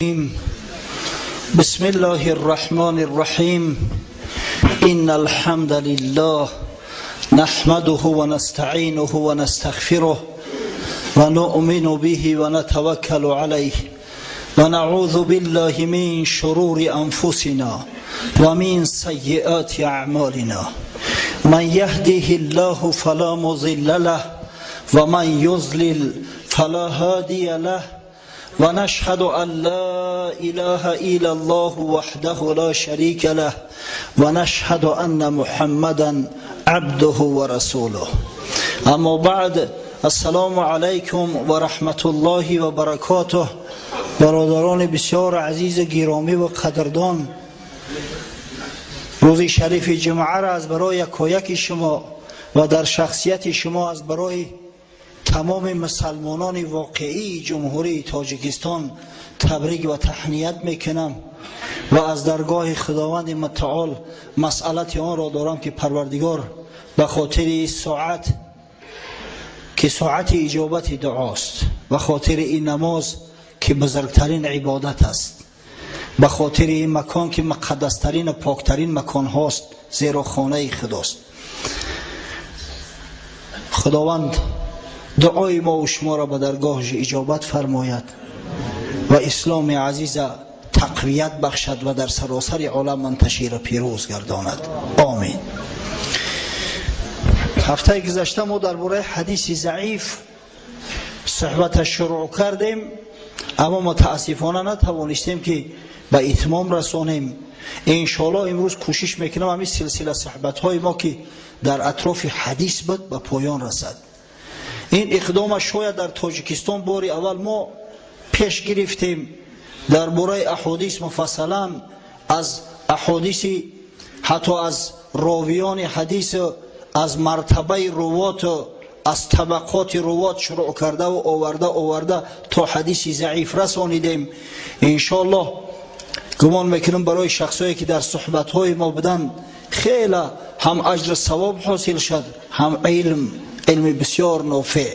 بسم الله الرحمن الرحيم. إن الحمد لله نحمده ونستعينه ونستغفره ونؤمن به ونتوكل عليه ونعوذ بالله من شرور أنفسنا ومن سيئات أعمالنا. من يهده الله فلا مضل له ومن يضلل فلا هادي له. ونشهد أن لا إله إلا الله وحده لا شريك له ونشهد أن محمدا عبده ورسوله. أما بعد، السلام عليكم ورحمة الله وبركاته. برادران بسیار عزیز، گرامی و قدردان، روز شریف جمعه را از برای یکایک شما و در شخصیت شما از برای تمام مسلمانان واقعی جمهوری تاجیکستان تبریک و تهنیت میکنم و از درگاه خداوند متعال مسئلت آن را دارم که پروردگار به خاطر ساعت که ساعت اجابت دعاست و خاطر این نماز که بزرگترین عبادت است، به خاطر این مکان که مقدسترین و پاکترین مکان هاست، زیرا خانه خداست، خداوند دعای ما و شما را به درگاهش اجابت فرماید و اسلام عزیز تقویت بخشد و در سراسر عالم منتشر و پیروز گرداند. آمین. هفته گذشته ما درباره حدیث ضعیف صحبت شروع کردیم، اما متاسفانه نتوانستیم که به اتمام رسانیم. انشالله امروز کوشش میکنم همین سلسله صحبت های ما که در اطراف حدیث بود به پایان رسد. این اقدام شاید در تاجیکستان باری اول ما پیش گرفتیم. درباره احادیث مفصلا از احادیث، حتی از راویان حدیث، از مرتبه روات، از طبقات روات شروع کرده و آورده آورده تا حدیث ضعیف رسانیدیم. انشالله گمان میکنم برای شخصایی که در صحبت های ما بودن خیلی هم اجر ثواب حاصل شد، هم علم، علم بسیار نافع.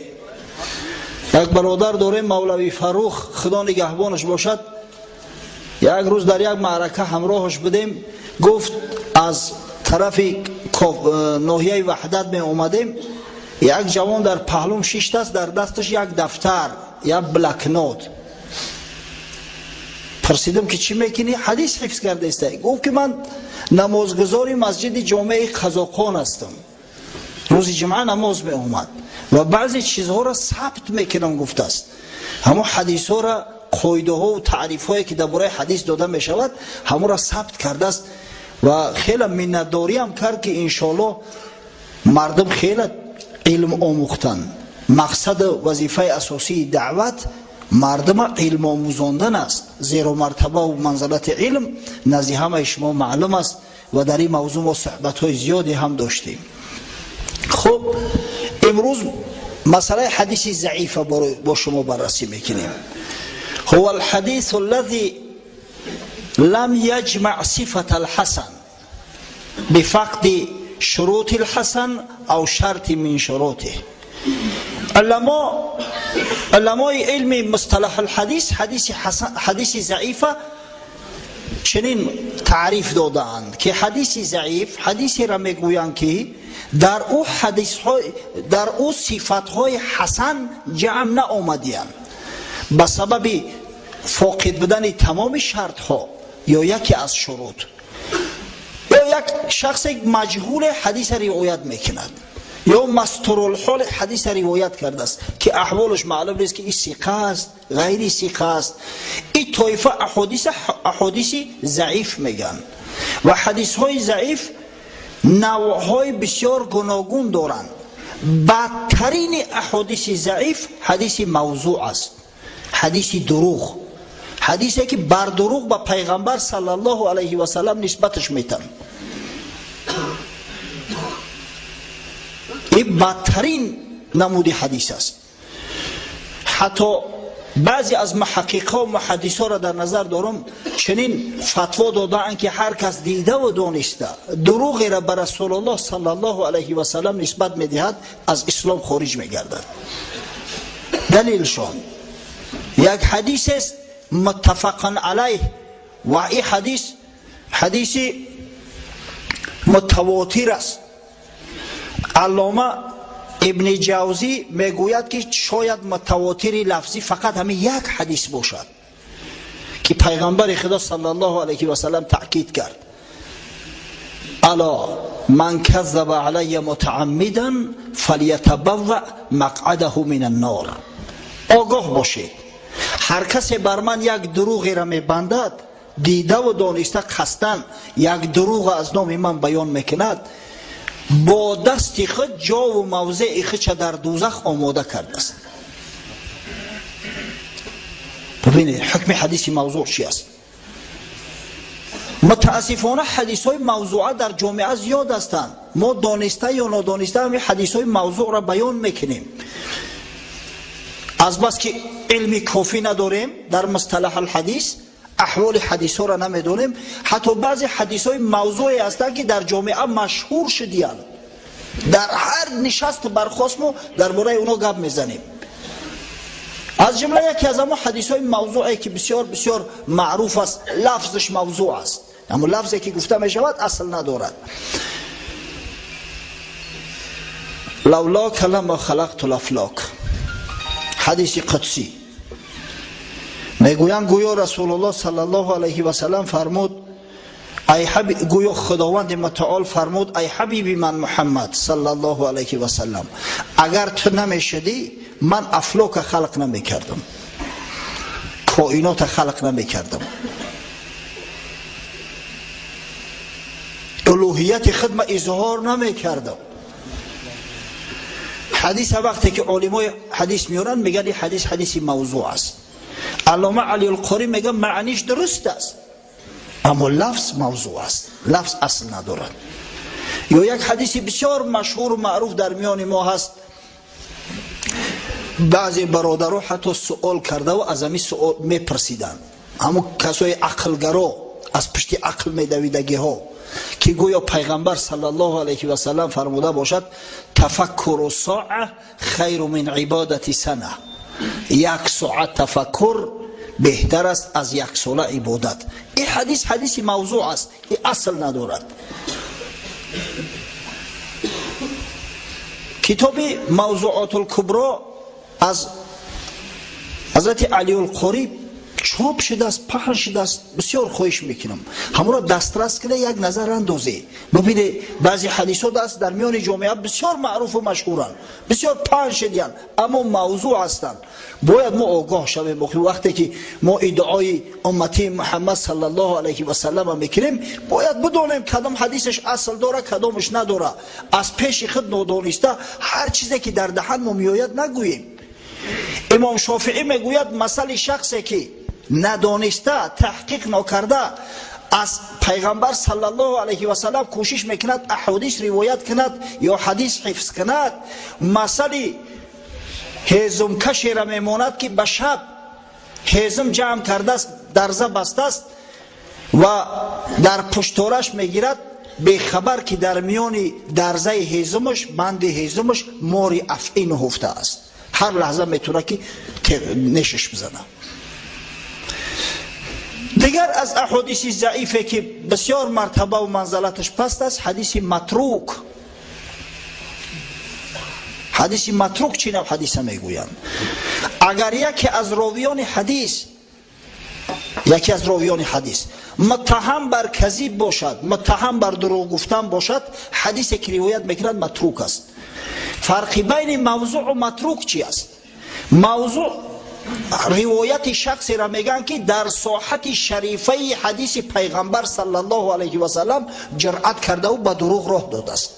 یک برادر داریم، مولوی فروخ، خدا نگهبانش باشد. یک روز در یک معرکه همراهش بودیم، گفت از طرف ناحیه وحدت می اومدیم، یک جوان در پهلوم شیشته است، در دستش یک دفتر، یک بلکنوت. پرسیدم که چی میکنی؟ حدیث حفظ کرده است. گفت که من نمازگزار مسجد جامع قزاقان هستم، روز جمعه نماز می اومد و بعضی چیزها را ثبت میکنم. گفته است همون حدیث ها را، قاعده ها و تعریف هایی که درباره حدیث داده می شود، همون را ثبت کرده است و خیلی منتداری هم کرد که انشالله مردم خیلی علم آموختن. مقصد وظیفه اساسی دعوت مردم علم آموزاندن است، زیرا مرتبه و منزلت علم نزد همه شما معلوم است و در این موضوع ما صحبت های زیادی هم داشتیم. خب، امروز مسئله حدیث ضعیف با شما بررسی میکنیم. هو الحديث الذي لم يجمع صفة الحسن بفقد شروط الحسن او شرط من شروطه. علماء علم مصطلح الحدیث حدیث حسن، حدیث ضعیف چنین تعریف دادند که حدیث ضعیف حدیثی را میگویند که در او حدیث های در او صفت های حسن جمع نآمدیند، به سبب فاقد بودن تمام شرط ها یا یکی از شروط، یا یک شخص مجهول حدیث روایت میکند یا مستور الحال حدیث روایت کرده است که احوالش معلوم نیست که این ثقه است، غیر ثقه است. این طایفه احادیث احادیث ضعیف میگن و حدیث های ضعیف نوعهای بسیار گوناگون دارند. بدترین احادیث ضعیف حدیث موضوع است، حدیث دروغ، حدیثی که بر دروغ به پیغمبر صلی الله علیه و سلم نسبتش میتن. این بدترین نمود حدیث است. حتی بعضی از محققا و محدثا را در نظر دارم، چنین فتوا داده‌اند که هر کس دیده و دانسته دروغی را به رسول الله صلی الله علیه و سلم نسبت میدهد، از اسلام خارج میگردد. دلیلشان یک حدیث است. муттафақан алайҳ ва ин ҳадис ҳадиси мутавотир аст. Аллома Ибни Ҷавзӣ мегӯяд, ки шояд мутавотири лафзӣ фақат ҳамин як ҳадис бошад, ки пайғамбари Худо саллаллоҳу алайҳи васаллам таъкид кард: ало ман каззаба алайя мутааммидан фалятабавва мақъадаҳу мин аннор. Огоҳ бошед, ҳар касе бар ман як дурӯғеро мебандад, дидаву дониста қасдан як дурӯғ аз номи ман баён мекунад, бо дасти худ ҷову мавзеи худша дар дӯзах омода кардааст. Бибинед, ҳукми ҳадиси мавзӯъ чи аст? Мутаассифона, ҳадисҳои мавзӯа дар ҷомеа зиёд ҳастанд. Мо дониста ё нодониста ҳамин ҳадисҳои мавзӯъро баён мекунем, азбаски илми кофӣ надорем дар мусталаҳ алҳадис, аҳволи ҳадисҳоро намедонем. Ҳатто баъзе ҳадисҳои мавзӯе ҳастанд, ки дар ҷомеа машҳур шудиянд, дар ҳар нишасту бархост мо дар бораи оно гап мезанем. Аз ҷумла яке аз ҳамон ҳадисҳои мавзӯе, ки бисёр бисёр маъруф аст, лафзаш мавзӯъ аст, аммо лафзе ки гуфта мешавад, асл надорад: лавлока лама халақту лафлок. Ҳадиси қудсӣ мегӯянд, гӯё Расулуллоҳ саллаллоҳу алайҳи васаллам фармуд, гӯё Худованди Мутаол фармуд: ай ҳабиби ман Муҳаммад саллаллоҳу алайҳи васаллам, агар ту намешудӣ, ман афлока халқ намекардам, коинота халқ намекардам, улӯҳияти худма изҳор намекардам. Ҳадиса вақте ки олимои ҳадис меоранд, мегӯянд, ин ҳадис ҳадиси мавзӯъ аст. Аллома Алиулқорӣ мегӯяд, маъниш дуруст аст, аммо лафз мавзӯъ аст, лафз асл надорад. Ё як ҳадиси бисёр машҳуру маъруф дар миёни мо ҳаст. Баъзе бародаро ҳатто суол кардаву аз ҳамин суол мепурсиданд, ҳамун касои ақлгаро, аз пушти ақл медавидагиҳо, ки гӯё пайғамбар саллаллоҳу алайҳи васаллам фармуда бошад: тафаккуру соа хайру мин ибодати сана, як соат тафаккур беҳтар аст аз яксола ибодат. Ин ҳадис ҳадиси мавзӯъ аст, ин асл надорад. Китоби Мавзуотулкубро аз ҳазрати Алиулқорӣ чоп шудааст, паҳн шудааст. Бисёр хоҳиш мекунам, ҳамонро дастрас кунед, як назар андозе, бибине. Баъзе ҳадисот аст, дар миёни ҷомеа бисёр маъруфу машҳуранд, бисёр паҳн шудиянд, аммо мавзӯъ ҳастанд. Бояд мо огоҳ шавем. Вақте ки мо иддаои умматии Муҳаммад саллаллоҳу алайҳи васаллама мекунем, бояд бидонем, кадом ҳадисаш асл дора, кадомаш надора. Аз пеши худ нодониста ҳар чизе ки дар даҳан мо меояд, нагӯем. Имом Шофиӣ мегӯяд, масали шахсе ки надониста, таҳқиқ нокарда, аз пайғамбар саллаллоҳу алайҳи васаллам кӯшиш мекунад аҳодис ривоят кунад ё ҳадис ҳифз кунад, масали ҳезумкашеро мемонад, ки ба шаб ҳезум ҷамъ кардааст, дарза бастааст ва дар пуштораш мегирад, бехабар ки дар миёни дарзаи ҳезумаш, банди ҳезумаш мори афъӣ нуҳуфтааст, ҳар лаҳза метавонад ки нешаш бизанад. Дигар аз аҳодиси заифе, ки бисёр мартабаву манзалаташ паст аст, ҳадиси матрук. Ҳадиси матрук чӣ нав ҳадиса мегӯянд? Агар яке аз ровиёни ҳадис муттаҳам бар казиб бошад, муттаҳам бар дурӯғ гуфтан бошад, ҳадисе ки ривоят мекунад, матрук аст. Фарқи байни мавзӯъу матрук чи аст? Мавзӯъ ривояти шахсеро мегӯянд, ки дар соҳати шарифаи ҳадиси пайғамбар саллаллоҳу алайҳи васаллам ҷуръат кардаву ба дурӯғ роҳ додааст.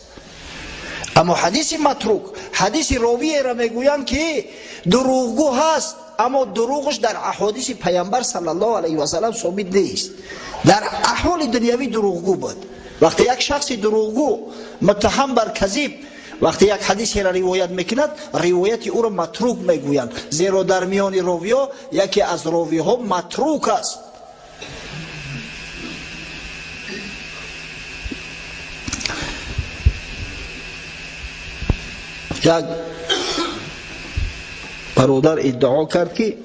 Аммо ҳадиси матрук ҳадиси ровиеро мегӯянд, ки дурӯғгӯ ҳаст, аммо дурӯғаш дар аҳодиси пайғамбар саллаллоҳу алайҳи васаллам собит нест, дар аҳволи дунявӣ дурӯғгӯ буд. Вақте як шахси дурӯғгӯ, муттаҳам бар казиб, вақте як ҳадисеро ривоят мекунад, ривояти ӯро матрук мегӯянд, зеро дар миёни ровиҳо яке аз ровиҳо матрук аст. Як бародар иддао кард, ки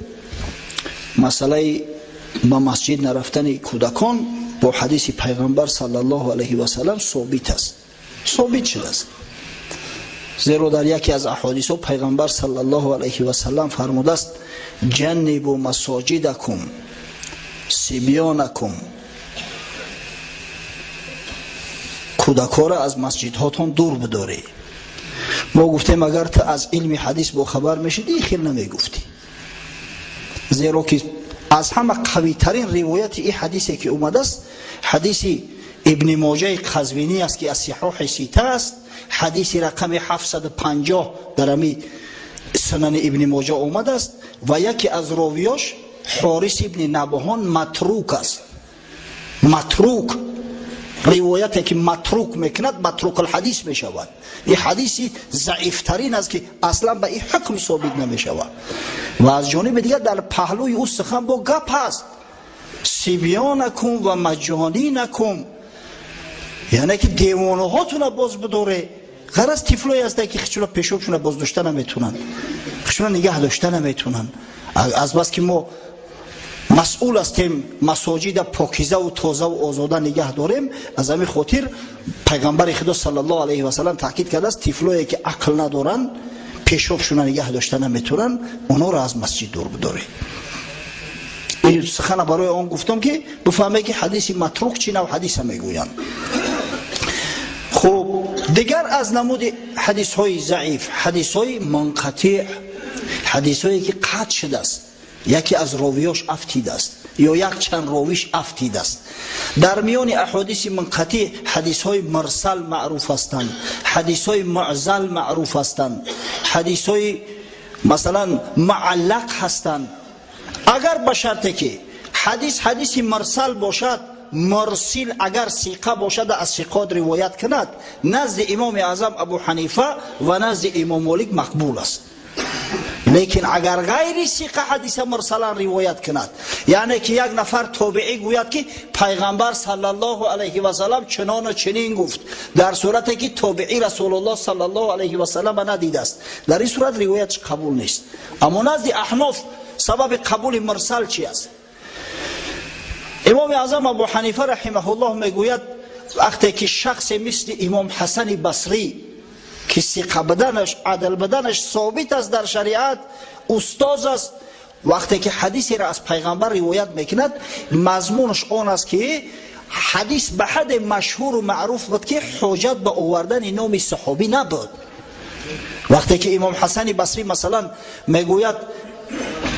масъалаи Ба масҷид нарафтани кӯдакон бо ҳадиси пайғамбар саллаллоҳу алайҳи васаллам собит аст, собит шудааст. Зеро дар яке аз аҳодисҳо пайғамбар саллаллоҳу алайҳи васаллам фармудааст: ҷаннибу масоҷидакум сибёнакум, кӯдакҳоро аз масҷидҳотон дур бидоред. Мо гуфтем, агар ту аз илми ҳадис бохабар мешудӣ, ин хел намегуфтӣ, зеро ки аз ҳама қавитарин ривояти ин ҳадисе ки омадааст, ҳадиси ибни Моҷаи Қазвинӣ аст, ки аз сиҳоҳи сита аст, ҳадиси рақами 750 дар ҳами сунани ибни Моҷа омадааст ва яке аз ровиёш Ҳорис ибни Набҳон матрук аст. Матрук, ривояте ки матрук мекунад, матрукулҳадис мешавад. Ин ҳадиси заифтарин аст, ки аслан ба ин ҳукм собит намешавад. Ва аз ҷониби дигар дар паҳлӯи ӯ сухан бо гап ҳаст: сибёнакум ва маҷонинакум, яъне ки девонаҳотуна боз бидоре. Ғараз тифлое ҳастанд, ки хичуна пешобшуна боз дошта наметунанд, хичуна нигаҳ дошта наметунанд. Азбаски мо масъул ҳастем масоҷида покизаву тозаву озода нигаҳ дорем, аз ҳамин хотир пайғамбари худо саллаллоҳу алайҳи васаллам таъкид кардааст: тифлое ки ақл надоранд, пешобшуна нигаҳ дошта наметавонанд, онҳоро аз масҷид дур бидоред. Ин сухана барои он гуфтам, ки бифаҳме, ки ҳадиси матрук чӣ нав ҳадиса мегӯянд. Хуб, дигар аз намуди ҳадисҳои заиф ҳадисҳои мунқатиъ, ҳадисҳое ки қатъ шудааст, яке аз ровиёш афтидааст ё якчанд ровиш афтидааст. Дар миёни аҳодиси мунқатиъ ҳадисҳои мурсал маъруф ҳастанд, ҳадисҳои муъзал маъруф ҳастанд, ҳадисҳои масалан муаллақ ҳастанд. Агар ба шарте ки ҳадис ҳадиси мурсал бошад, мурсил агар сиқа бошад, аз сиқот ривоят кунад, назди имоми аъзам Абу Ҳанифа ва назди имом Молик мақбул аст. Лекин агар ғайри сиқа ҳадиса мурсалан ривоят кунад, яъне ки як нафар тобеӣ гӯяд, ки пайғамбар саллаллоҳу алайҳи васаллам чунону чунин гуфт, дар сурате ки тобеӣ Расулуллоҳ саллаллоҳу алайҳи васаллама надидааст, дар ин сурат ривоятш қабул нест. Аммо назди аҳноф сабаби қабули мурсал чи аст? Имоми аъзам Абу Ҳанифа раҳимаҳуллоҳ мегӯяд, вақте ки шахсе мисли имом Ҳасани Басрӣ, ки сиқа буданаш, адл буданаш собит аст дар шариат, устоз аст, вақте ки ҳадисеро аз пайғамбар ривоят мекунад, мазмунаш он аст, ки ҳадис ба ҳадде машҳуру маъруф буд, ки ҳоҷат ба овардани номи саҳобӣ набуд. Вақте ки имом Ҳасани Басрӣ масалан мегӯяд,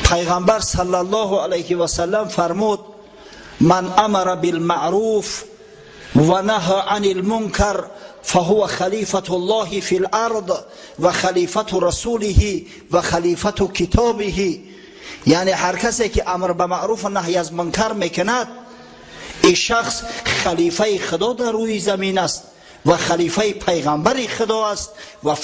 пайғамбар саллаллоҳу алайҳи васаллам фармуд: ман амара билмаъруф ва наҳа ани лмункар фаҳува халифату ллоҳи фи лард ва халифату расулиҳи ва халифату китобиҳи, яъне ҳар касе ки амр ба маъруфу наҳй аз мункар мекунад, ин шахс халифаи Худо дар рӯи замин аст ва халифаи пайғамбари Худо аст ва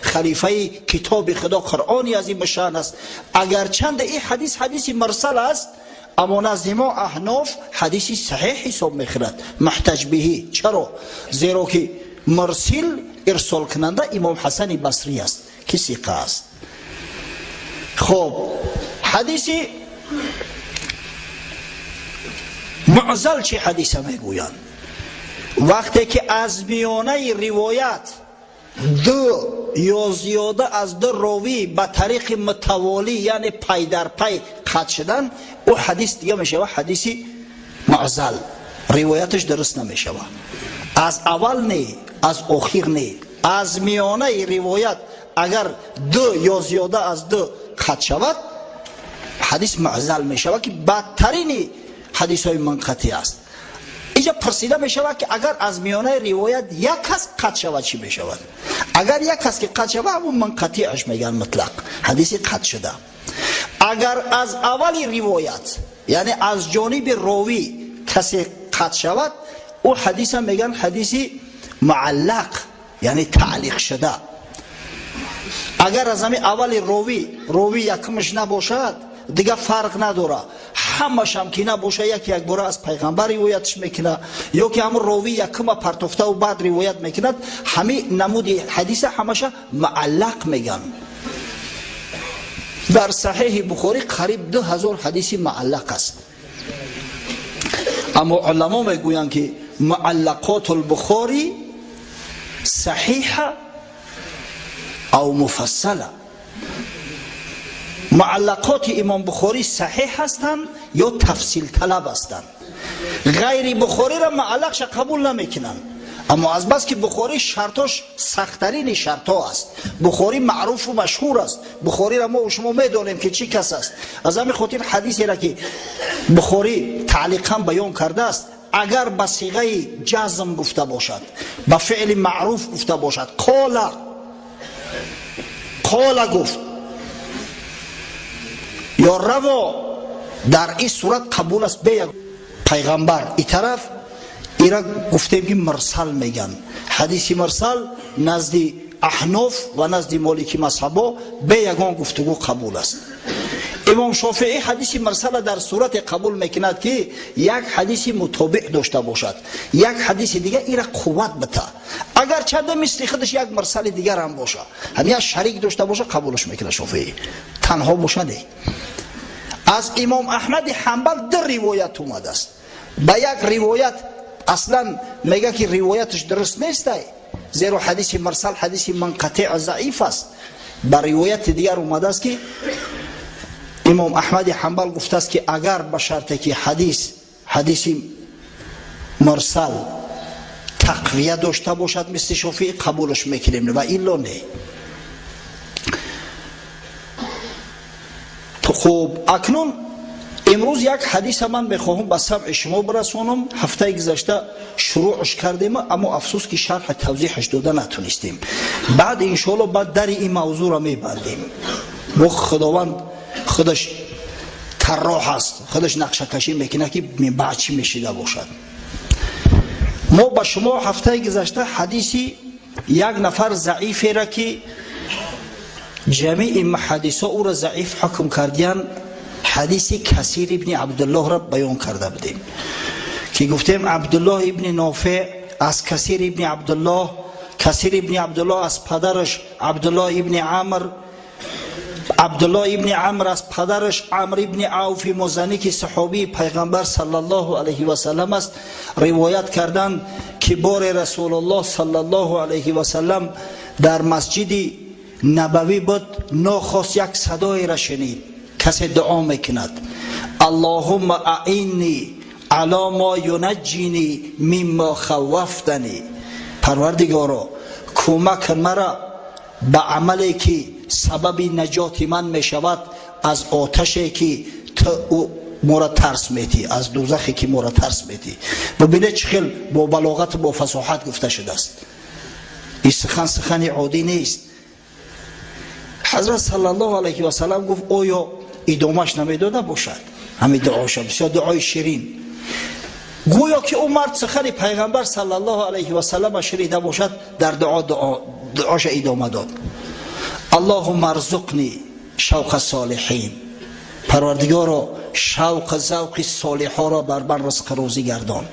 халифаи китоби Худо, Қуръони азимушшаън аст. Агарчанд ин ҳадис ҳадиси мурсал аст, аммо назди мо аҳноф ҳадиси саҳеҳ ҳисоб мехӯрад, муҳтаҷ биҳӣ. Чаро? Зеро ки мурсил, ирсолкунанда имом Ҳасани Басрӣ аст, ки сиқа аст. Хуб, ҳадиси муъзал чӣ ҳадиса мегӯянд? Вақте ки аз миёнаи ривоят ду ё зиёда аз ду ровӣ ба тариқи мутаволӣ, яъне пай дар пай қатъ шудан, ӯ ҳадис дига мешавад ҳадиси муъзал, ривояташ дуруст намешавад. Аз аввал не, аз охир не, аз миёнаи ривоят агар ду ё зиёда аз ду қатъ шавад, ҳадис муъзал мешавад, ки бадтарини ҳадисҳои мунқатӣ аст. Инҷа пурсида мешавад, ки агар аз миёнаи ривоят як кас қатъ шавад, чӣ мешавад? Агар як кас ки қатъ шавад, ҳамун мунқатиаш мегӯянд, мутлақ ҳадиси қатъ шуда. Агар аз аввали ривоят, яъне аз ҷониби ровӣ касе қатъ шавад, ӯ ҳадиса мегӯянд ҳадиси муаллақ, яъне таълиқ шуда. Агар аз ҳамин аввали ровӣ, ровӣ якумаш набошад, дигар фарқ надорад, ҳамашам ки набоша, як якбора аз пайғамбар ривоятш мекунад ё ки ҳамун ровӣ якума партофтаву баъд ривоят мекунад, ҳамин намуди ҳадиса ҳамаша муаллақ мегӯянд. Дар Саҳеҳи Бухорӣ қариб 2000 ҳадиси муаллақ аст. Аммо уламо мегӯянд, ки муаллақот Бухорӣ саҳиҳа ав муфассала. Муаллақоти Имом Бухорӣ саҳиҳ ҳастанд ё тафсилталаб ҳастанд. Ғайри Бухориро муаллақша қабул намекунанд. Аммо аз бас ки Бухорӣ шартош сахттарини шартҳо аст, Бухорӣ маъруфу машҳур аст, Бухориро мо шумо медонем, ки чӣ кас аст. Аз ҳамин хотир ҳадисеро, ки Бухорӣ таълиқан баён кардааст, агар ба сиғаи ҷазм гуфта бошад, ба феъли маъруф гуфта бошад, қола, қола гуфт ё раво, дар ин сурат қабул аст. Бе пайғамбар и тараф ира гуфтем, ки мурсал меган. Ҳадиси мурсал назди аҳноф ва назди молики мазҳабо бе ягон гуфтугӯ қабул аст. Имом Шофеӣ ҳадиси мурсала дар сурате қабул мекунад, ки як ҳадиси мутобиъ дошта бошад, як ҳадиси дига ира қувват бита, агар чанде мисли худаш як мурсали дигар ҳам боша, ҳам як шарик дошта боша, қабулаш мекунад Шофеӣ. Танҳо боша, не. Аз Имом Аҳмади Ҳанбал ду ривоят омадааст. Ба як ривоят аслан мега, ки ривояташ дуруст нестай, зеро ҳадиси мурсал ҳадиси мунқатеъ, заиф аст. Ба ривояти дигар омадааст, ки Имом Аҳмади Ҳанбал гуфтааст, ки агар ба шарте ки ҳадис, ҳадиси мурсал тақвия дошта бошад, мисли Шофиӣ қабулаш мекунем, ва илло не. Хуб, акнун имрӯз як ҳадиса ман мехоҳам ба самъи шумо бирасонам. Ҳафтаи гузашта шурӯъш кардем, аммо афсӯс, ки шарҳи тавзеҳаш дода натонистем. Баъд, иншоалло, баъд дари ин мавзӯъро мебандем. Бо Худованд худаш тарроҳ аст, худаш нақшакашӣ мекунад, ки баъд чӣ мешида бошад. Мо ба шумо ҳафтаи гузашта ҳадиси як нафар заифера, ки ҷамии муҳаддисо ӯро заиф ҳукм кардиян, ҳадиси Касир ибни Абдуллоҳро баён карда будем, ки гуфтем Абдуллоҳ ибни Нофеъ аз Касир ибни Абдуллоҳ, Касир ибни Абдуллоҳ аз падараш Абдуллоҳ ибни Амр, Абдуллоҳ ибни Амр аз падараш Амр ибни Авфи Музанӣ, ки саҳобии пайғамбар саллаллоҳу алайҳи васаллам аст, ривоят карданд, ки боре Расулуллоҳ саллаллоҳу алайҳи васаллам дар Масҷиди Набавӣ буд. Нохост як садоеро шунид, касе дуо мекунад: «Аллоҳумма аинни ало мо юнаҷҷини миммо хаввафтани». Парвардигоро, кӯмак кун мара ба амале, ки сабаби наҷоти ман мешавад аз оташе, ки ту моро тарс метӣ, аз дӯзахе, ки моро тарс метӣ. Бибинед, чӣ хел бо балоғату бо фасоҳат гуфта шудааст. Ин сухан сухани оддӣ нест. Ҳазрат саллаллоҳу алайҳи васаллам гуфт: «Оё идомаш намедода бошад ҳамин дуоша?» Бисёр дуои ширин. Гӯё ки ӯ мард сухани пайғамбар саллаллоҳу алайҳи васаллама шунида бошад, дар дуо дуоша идома дод: «Аллоҳумма арзуқни шавқа солиҳин». Парвардигоро, шавқ завқи солиҳоро бар ман ризқ рӯзӣ гардон,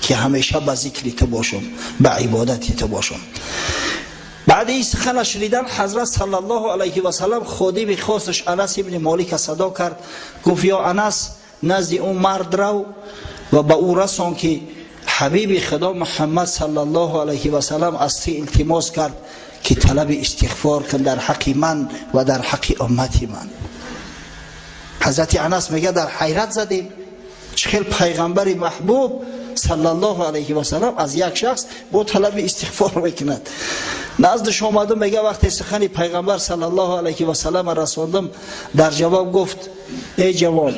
ки ҳамеша ба зикри ту бошам, ба ибодати ту бошам. Баъди ин сухана шунидан, ҳазрат саллаллоҳу алайҳи васаллам ходими хосаш Анас ибни Молика садо кард, гуфт: «Ё Анас, назди ӯ мард рав ва ба ӯ расон, ки ҳабиби Худо Муҳаммад саллаллоҳу алайҳи васаллам аз ту илтимос кард, ки талаби истиғфор кун дар ҳаққи ман ва дар ҳаққи уммати ман». Ҳазрати Анас мега, дар ҳайрат задем, чӣ хел пайғамбари маҳбуб саллаллоҳу алайҳи васаллам аз як шахс бо талаби истиғфор мекунад. Наздаш омадам, мега, вақте сухани пайғамбар саллаллоҳу алайҳи васаллам расондам, дар ҷавоб гуфт: «Эй ҷавон,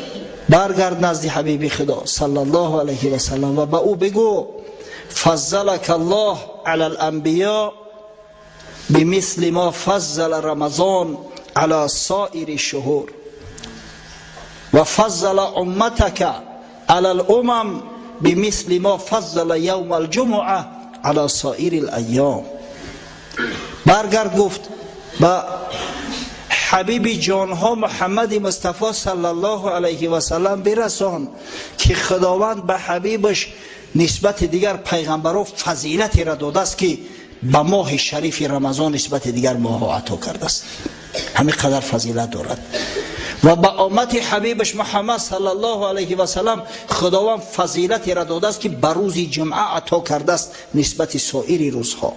баргард назди ҳабиби Худо саллаллоҳу алайҳи васаллам ва ба ӯ бигӯ: фаззалака Аллоҳ ала аланбиё бимисли мо фаззала Рамазон ала соири шуҳур ва фаззала умматака ала алумам бимисли мо фаззала явма алҷумуа ала соири алайём». Баргард, гуфт, ба ҳабиби ҷонҳо Муҳаммади Мустафо саллаллоҳу алайҳи васаллам бирасон, ки Худованд ба ҳабибаш нисбати дигар пайғамбаро фазилатеро додааст, ки ба моҳи шарифи Рамазон нисбати дигар моҳҳо ато кардааст. Ҳамин қадар фазилат дорад. Ва ба уммати ҳабибаш Муҳаммад саллаллоҳу алайҳи васаллам Худованд фазилатеро додааст, ки ба рӯзи ҷумъа ато кардааст нисбати соири рӯзҳо.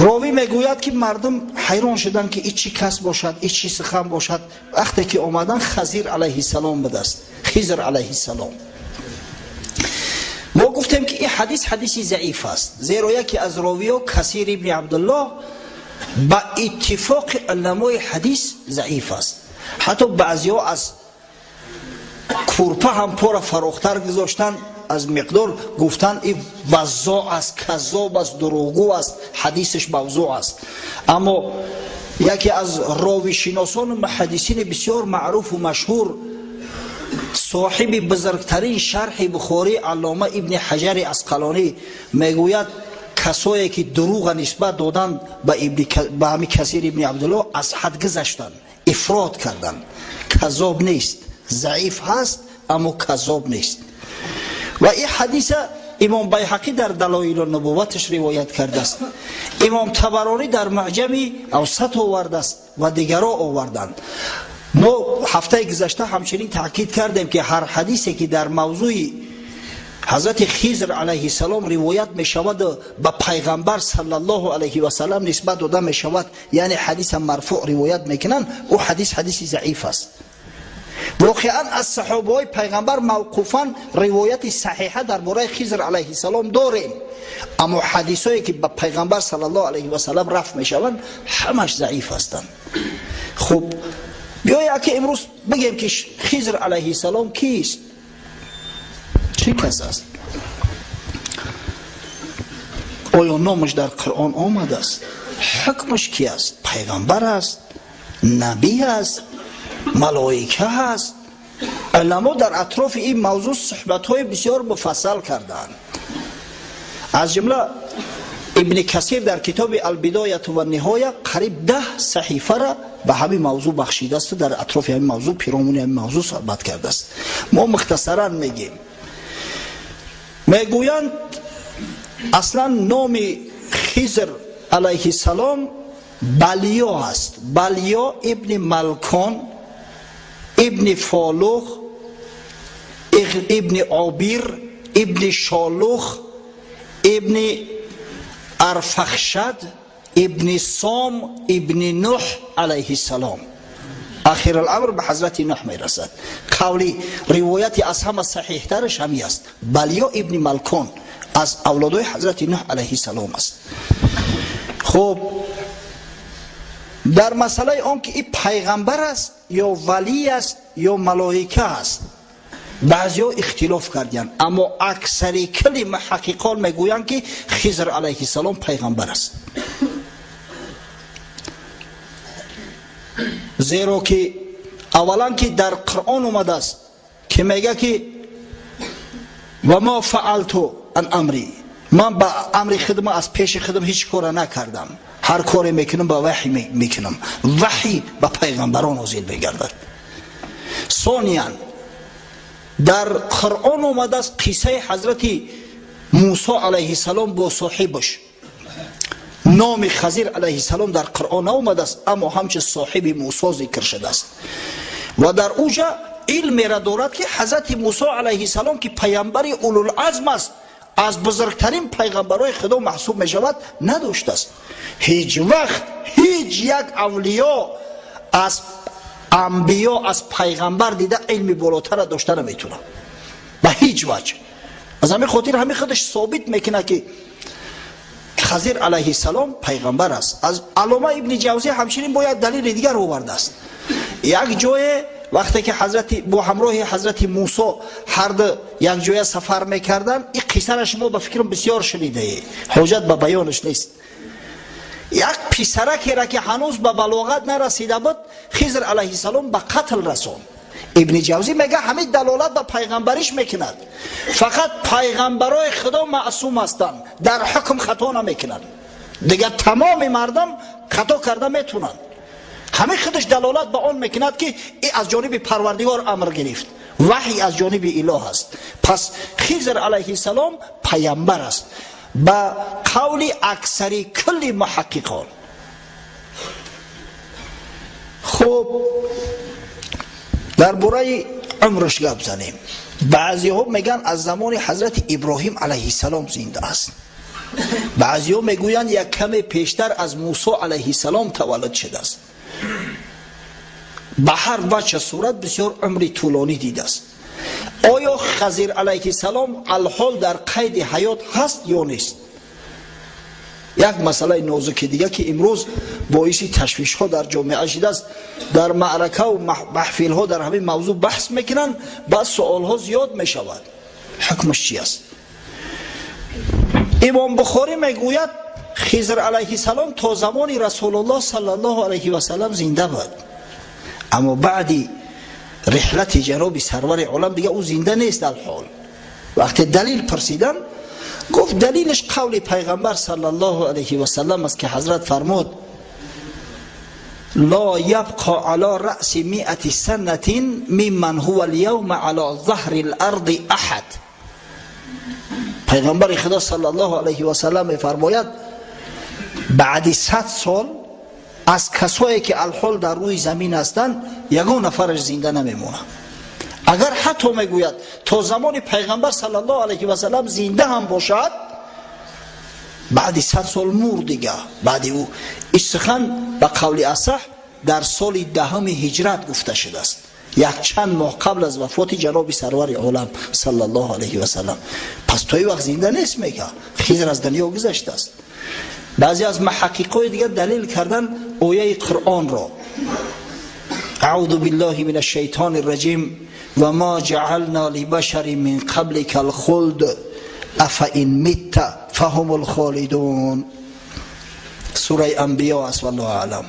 Ровӣ мегӯяд, ки мардум ҳайрон шуданд, ки ин чӣ кас бошад, ин чӣ сухан бошад. Вақте ки омаданд, Хизр алайҳиссалом будааст. Хизр алайҳиссалом. Мо гуфтем, ки ин ҳадис ҳадиси заиф аст, зеро яке аз ровиҳо, Касир ибни Абдуллоҳ, ба иттифоқи уламои ҳадис заиф аст. Ҳатто баъзеҳо аз курпа ҳам пора фарохтар гузоштанд аз миқдор, гуфтанд ин ваззоъ аст, каззоб аст, дурӯғгӯ аст, ҳадисаш мавзӯъ аст. Аммо яке аз ровишиносону муҳаддисини бисёр маъруфу машҳур, соҳиби бузургтарин шарҳи Бухорӣ, Аллома Ибни Ҳаҷари Асқалонӣ мегӯяд, касое ки дурӯға нисбат доданд ба ҳами Касир ибни Абдуллоҳ, аз ҳад гузаштанд, ифрод карданд. Каззоб нест, заиф ҳаст, аммо каззоб нест. Ва ин ҳадиса Имом Байҳақӣ дар Далоилу нубувваташ ривоят кардааст, Имом Табаронӣ дар Муъҷами Авсат овардааст ва дигаро оварданд. Мо ҳафтаи гузашта ҳамчунин таъкид кардем, ки ҳар ҳадисе ки дар мавзӯи ҳазрати Хизр алайҳиссалом ривоят мешавад, ба пайғамбар саллаллоҳу алайҳи васаллам нисбат дода мешавад, яъне ҳадиса марфӯъ ривоят мекунанд, ӯ ҳадис ҳадиси заиф аст. Воқеан аз саҳобаҳои пайғамбар мавқуфан ривояти саҳиҳа дар бораи Хизр алайҳиссалом дорем, аммо ҳадисое ки ба пайғамбар саллаллоҳу алайҳи васаллам рафт мешаванд, ҳамаш заиф ҳастанд. Хуб, биёя ки имрӯз бигем, ки Хизр алайҳиссалом кист, чӣ кас аст, оё номаш дар Қуръон омадааст, ҳукмаш ки аст, пайғамбар аст, набӣ аст, малоика ҳаст? Уламо дар атрофи ин мавзӯъ суҳбатҳои бисёр муфассал кардаанд. Аз ҷумла Ибни Касир дар китоби Албидояту ва ниҳоя қариб 10 саҳифара ба ҳамин мавзӯъ бахшидаасту дар атрофи ҳамин мавзӯъ, пиромуни ҳамин мавзӯъ суҳбат кардааст. Мо мухтасаран мегем. Мегӯянд, аслан номи Хизр алайҳиссалом Балиё аст. Балиё ибни Малкон, ибни Фолух, ибни Обир, ибни Шолух, ибни Арфахшад, ибни Сом, ибни Нуҳ алайҳиссалом. Ахир аламр ба ҳазрати Нуҳ мерасад. Қавли ривояти аз ҳама саҳиҳтараш ҳамин аст. Балиё ибни Малкон аз авлодои ҳазрати Нуҳ алайҳиссалом аст. Хуб, дар масъалаи он ки ин пайғамбар аст ё валӣ аст ё малоика аст, баъзеҳо ихтилоф кардиянд, аммо аксари кулли муҳаққиқон мегӯянд, ки Хизр алайҳиссалом пайғамбар аст, зеро ки аввалан ки дар Қуръон омадааст, ки мега, ки ва мо фаалту ан амри, ман ба амри худам аз пеши худам ҳеҷ кора накардам, ҳар коре мекунам, ба ваҳй мекунам. Ваҳй ба пайғамбарон нозил мегардад. Сониян, дар Қуръон омадааст қиссаи ҳазрати Мусо алайҳиссалом бо соҳибаш. Номи Хазир алайҳиссалом дар Қуръон наомадааст, аммо ҳамчун соҳиби Мусо зикр шудааст ва дар уҷа илмера дорад, ки ҳазрати Мусо алайҳиссалом, ки пайғамбари улулазм аст, аз бузургтарин пайғамбарои Худо маҳсуб мешавад, надоштааст. Ҳеҷ вақт ҳеҷ як авлиё аз анбиё, аз пайғамбар дида илми болотара дошта наметавонад ба ҳеҷ ваҷҳ. Аз ҳамин хотир ҳамин худаш собит мекунад, ки Хазир алайҳиссалом пайғамбар аст. Аз Аллома Ибни Ҷавзӣ ҳамчунин бояд далели дигар овардааст. Як ҷое вақте ки ҳазрати бо ҳамроҳи ҳазрати Мусо ҳарду якҷоя сафар мекарданд, ин қиссара шумо ба фикрам бисёр шунидаед, ҳоҷат ба баёнаш нест. Як писаракеро, ки ҳанӯз ба балоғат нарасида буд, Хизр алайҳиссалом ба қатл расонд. Ибни Ҷавзӣ мега, ҳамин далолат ба пайғамбариш мекунад. Фақат пайғамбарои Худо маъсум ҳастанд, дар ҳукм хато намекунанд, дигар тамоми мардум хато карда метавонанд. Ҳамин худаш далолат ба он мекунад, ки и аз ҷониби Парвардигор амр гирифт, ваҳй аз ҷониби Илоҳ аст. Пас Хизр алайҳиссалом пайғамбар аст ба қавли аксари кулли муҳаққиқон. Хуб, дар бораи умраш гап занем. Баъзеҳо мегӯянд, аз замони ҳазрати Иброҳим алайҳиссалом зинда аст. Баъзеҳо мегӯянд, як каме пештар аз Мусо алайҳиссалом таваллуд шудааст. Ба ҳар вачҳ сурат бисёр умри тӯлонӣ дидааст. Оё Хизр алайҳиссалом алҳол дар қайди ҳаёт ҳаст ё нест? Як масъалаи нозуки дига, ки имрӯз боиси ташвишҳо дар ҷомеа шидааст. Дар маъракаву маҳфилҳо дар ҳамин мавзӯъ баҳс мекунанд, баъд суолҳо зиёд мешавад. Ҳукмаш чи аст? Имом Бухорӣ мегӯяд, Хизр алайҳиссалом то замони Расулуллоҳ саллаллоҳу алайҳи васалам зинда буд, аммо баъди риҳлати ҷаноби сарвари олам дига ӯ зинда нест алҳол. Вақте далил пурсиданд, гуфт, далилаш қавли пайғамбар саллаллоҳу алайҳи васалам аст, ки ҳазрат фармуд: لا يبقى على رأس 100 سنة ممن هو اليوم على ظهر الأرض أحد. Пайғамбари Худо саллаллоҳу алайҳи васалам мефармояд, баъди 100 сол аз касое ки алҳол дар рӯи замин ҳастанд, ягон нафараш зинда намемонад. Агар ҳатто, мегӯяд, то замони пайғамбар саллаллоҳу алайҳи васалам зинда ҳам бошад, баъди 100 сол мур дига. Баъди ӯ ин сухан ба қавли асаҳ дар соли 10-уми ҳиҷрат гуфта шудааст, якчанд моҳ қабл аз вафоти ҷаноби сарвари олам саллаллоҳу алайҳи васалам. Пас то ин вақт зинда нест, мега, Хизр аз дунё гузаштааст. Баъзе аз муҳаққиқои дигар далил кардан ояи Қуръонро: أعوذ بالله من الشيطان الرجيم وما جعلنا لبشر من قبلك الخلد أفإن مت فهم الخالدون. Сураи Анбиё аст, والله أعلم.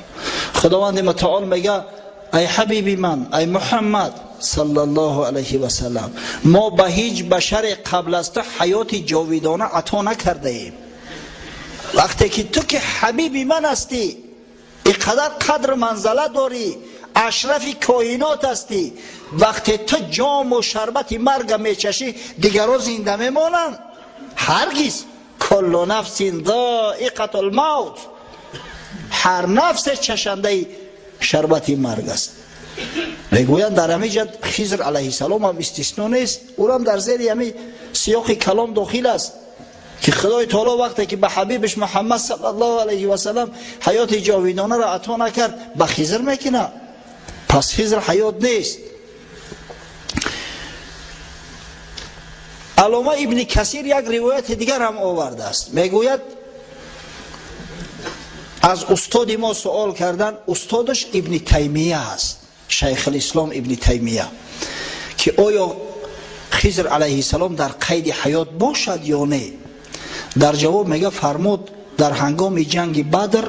Худованди мутаол мега: ай ҳабиби ман, ай Муҳаммад саллаллоҳу алайҳи васалам, мо ба ҳеҷ башаре қабл аз ту ҳаёти ҷовидона ато накардаем. Вақте ки ту, ки ҳабиби ман ҳастӣ, иқадар қадру манзала дорӣ, ашрафи коинот ҳастӣ, вақте ту ҷому шарбати марга мечашӣ, дигарро зинда мемонанд? Ҳаргиз. كل نفس ذائقة الموت. Ҳар нафсе чашандаи шарбати марг аст. Мегӯянд, дар ҳамин ҷа Хизр алайҳиссалом ҳам истисно нест, ӯрам дар зери ҳамин сиёқи калом дохил аст, ки Худои таоло вақте ки ба ҳабибаш Муҳаммад саллаллоҳу алайҳи васалам ҳаёти ҷовидонаро ато накард, ба Хизр мекунад. Пас Хизр ҳаёт нест. Аллома Ибни Касир як ривояти дигар ҳам овардааст. Мегӯяд, аз устоди мо суол кардан, устодаш Ибни Таймия аст, Шайхулислом Ибни Таймия, ки оё Хизр алайҳиссалом дар қайди ҳаёт бошад ё не? Дар ҷавоб мега, фармуд, дар ҳангоми ҷанги Бадр,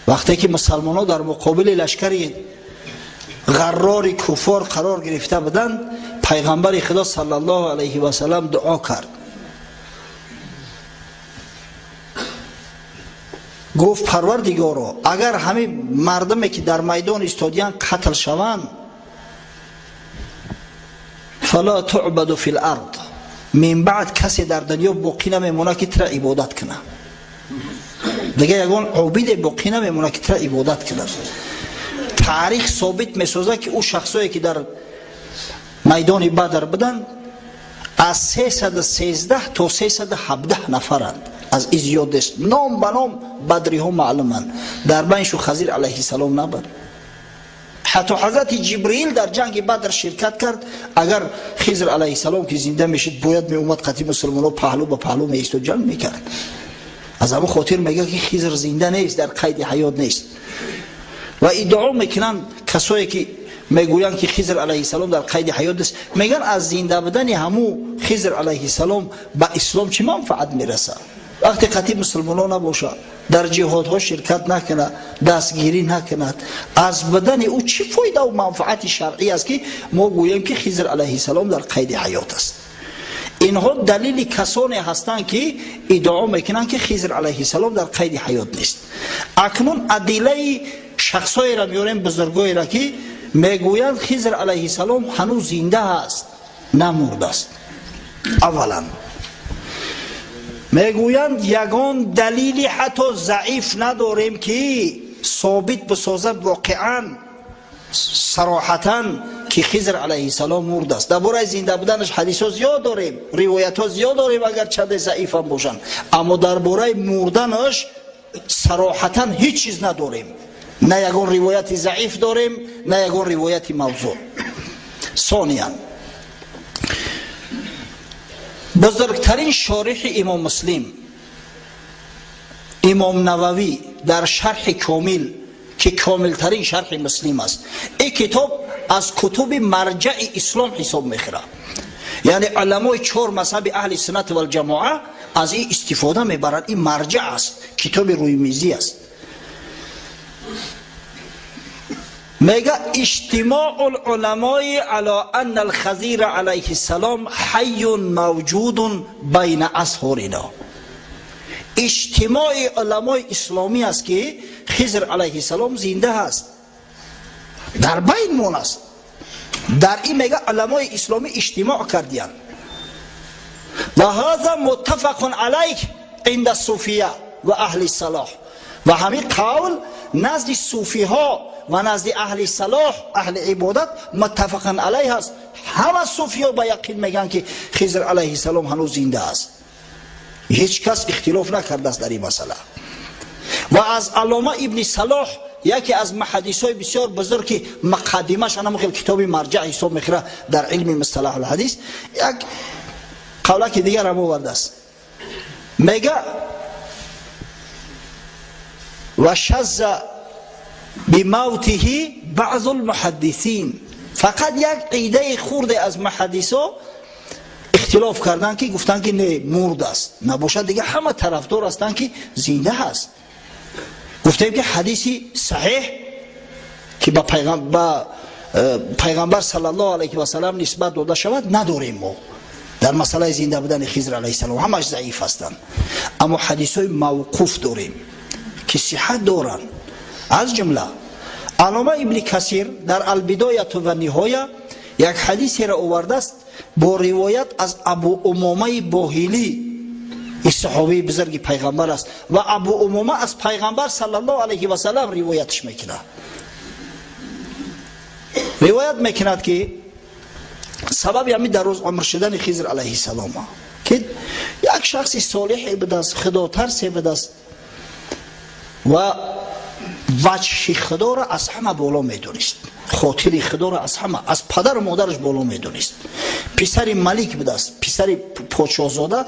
вақте ки мусалмонҳо дар муқобили лашкари ғаррори куффор қарор гирифта буданд, пайғамбари Худо саллаллоҳу алайҳи васалам дуо кард. Гуфт: «Парвардигоро, агар ҳамин мардуме, ки дар майдон истодиянд, қатл шаванд, فلا تعبد في الأرض мин баъд, касе дар дунё боқӣ намемонад, ки тура ибодат кунад. Дига ягон обиде боқӣ намемонад, ки тура ибодат кунад». Таърих собит месозад, ки ӯ шахсое, ки дар майдони Бадр буданд, аз 313 то 317 нафаранд, аз ин зиёд нест. Ном ба ном бадриҳо маълуманд. Дар байншу Хазир алайҳиссалом набуд. Ҳатто ҳазрати Ҷибриил дар ҷанги Бадр ширкат кард. Агар Хизр алайҳиссалом ки зинда мешид, бояд меомад, қатъи мусулмонҳо паҳлӯ ба паҳлӯ меистод, ҷанг мекард. Аз ҳамон хотир мега, ки Хизр зинда нест, дар қайди ҳаёт нест. Ва иддао мекунанд касое, ки мегӯянд, ки Хизр алайҳиссалом дар қайди ҳаёт нест. Мегӯянд, аз зинда будани ҳамун Хизр алайҳиссалом ба ислом чӣ манфаат мерасад, вақте қатъи мусулмонҳо набошад, дар ҷиҳодҳо ширкат накунад, дастгирӣ накунад? Аз будани ӯ чӣ фоидаву манфаати шаръӣ аст, ки мо гӯем, ки Хизр алайҳиссалом дар қайди ҳаёт аст? Инҳо далили касоне ҳастанд, ки иддао мекунанд, ки Хизр алайҳиссалом дар қайди ҳаёт нест. Акнун адиллаи шахсҳоеро меорем, бузургоеро, ки мегӯянд, Хизр алайҳиссалом ҳанӯз зинда аст, намурдааст. Аввалан, мегӯянд, ягон далили ҳатто заиф надорем, ки собит бисозад воқеан сароҳатан ки Хизр алайҳиссалом мурд аст. Дар бораи зинда буданаш ҳадисҳо зиёд дорем, ривоятҳо зиёд дорем, агар чанде заифам бошанд, аммо дар бораи мурданаш сароҳатан ҳеҷ чиз надорем. На ягон ривояти заиф дорем, на ягон ривояти мавзӯъ. Сониян, бузургтарин шориҳи имом Муслим, имом Нававӣ, дар шарҳи комил, ки комилтарин шарҳи Муслим аст, ин китоб аз кутуби марҷаи ислом ҳисоб мехӯрад. Яъне уламои чор мазҳаби аҳли суннат валҷамоа аз ин истифода мебаранд. Ин марҷаъ аст, китоби рӯймизӣ аст. Мега иҷтимоъу луламои ала анна алхазира алайҳи ссалом ҳайюн мавҷудун байна азҳурина. Иҷтимои уламои исломӣ аст, ки Хизр алайҳиссалом зинда ҳаст, дар байн мон аст. Дар ин мега уламои исломӣ иҷтимоъ кардиянд. Ва ҳаза муттафақун алайҳ инда суфия ва аҳли салоҳ. Ва ҳамин қавл назди суфиҳо ва назди аҳли салоҳ, аҳли ибодат муттафақан алайҳ аст. Ҳама суфиҳо ба яқин мегӯянд, ки Хизр алайҳиссалом ҳанӯз зинда аст. Ҳеҷ кас ихтилоф накардааст дар ин масъала. Ва аз Аллома Ибни Салоҳ, яке аз муҳаддисҳои бисёр бузург, ки муқаддимаш ана хел китоби марҷаъ ҳисоб мехӯрад дар илми мусталаҳ алҳадис, як қавлаки дигар ҳам овардааст. Мега ва шазза бимавтиҳи баъзу лмуҳаддисин. Фақат як қидаи хурде аз муҳаддисо ихтилоф карданд, ки гуфтанд, ки не, мурд аст. Набошад, дига ҳама тарафдор ҳастанд, ки зинда ҳаст. Гуфтем, ки ҳадиси саҳеҳ, ки ба пайғамбар саллаллоҳу алайҳи васалам нисбат дода шавад, надорем мо дар масъалаи зинда будани Хизр алайҳиссалом, ҳамаш заиф ҳастанд. Аммо ҳадисҳои мавқуф дорем, ки сиҳат доранд. Аз ҷумла Аллома Ибни Касир дар Албидояту ва Ниҳоя як ҳадисеро овардааст бо ривоят аз Абу Умомаи Боҳилӣ. Ин саҳобаи бузурги пайғамбар аст ва Абу Умома аз пайғамбар саллаллоҳу алайҳи васалам ривоятш мекунад. Ривоят мекунад, ки сабаби ҳамин дароз умр шудани Хизр алайҳиссалом, ки як шахси солиҳе будааст, худотарсе будааст ва ваҷҳи худоро аз ҳама боло медонист, хотири худоро аз ҳама, аз падару модараш боло медонист. Писари малик будааст, писари подшоҳзода,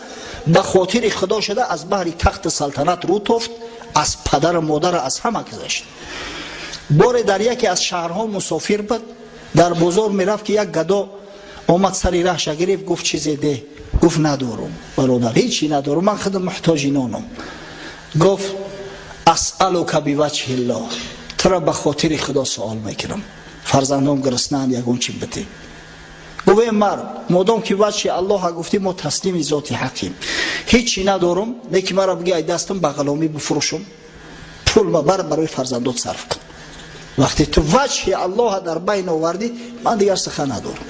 ба хотири худо шуда аз баҳри тахти салтанат рӯ тофт, аз падару модара, аз ҳама гузашт. Боре дар яке аз шаҳрҳо мусофир буд, дар бозор мерафт, ки як гадо омад, сари раҳша гирифт, гуфт: «Чизе деҳ». Гуфт: «Надорум, бародар, ҳечи надорум, ман худам муҳтоҷи нонам». Гуфт: «Асалука биваҷҳиллоҳ, туро ба хотири худо суол мекунам, фарзандом гуруснаанд, ягон чи бидеҳ». Гуфт: «Э мард, модом ки ваҷҳи Аллоҳа гуфтӣ, мо таслими зоти ҳаққим. Ҳечи надорум, леки маро биги, ай дастам ба ғуломӣ бифурӯшум, пул бар барои фарзандот сарф кун. Вақте ту ваҷҳи Аллоҳа дар байн овардӣ, ман дигар сухан надорам».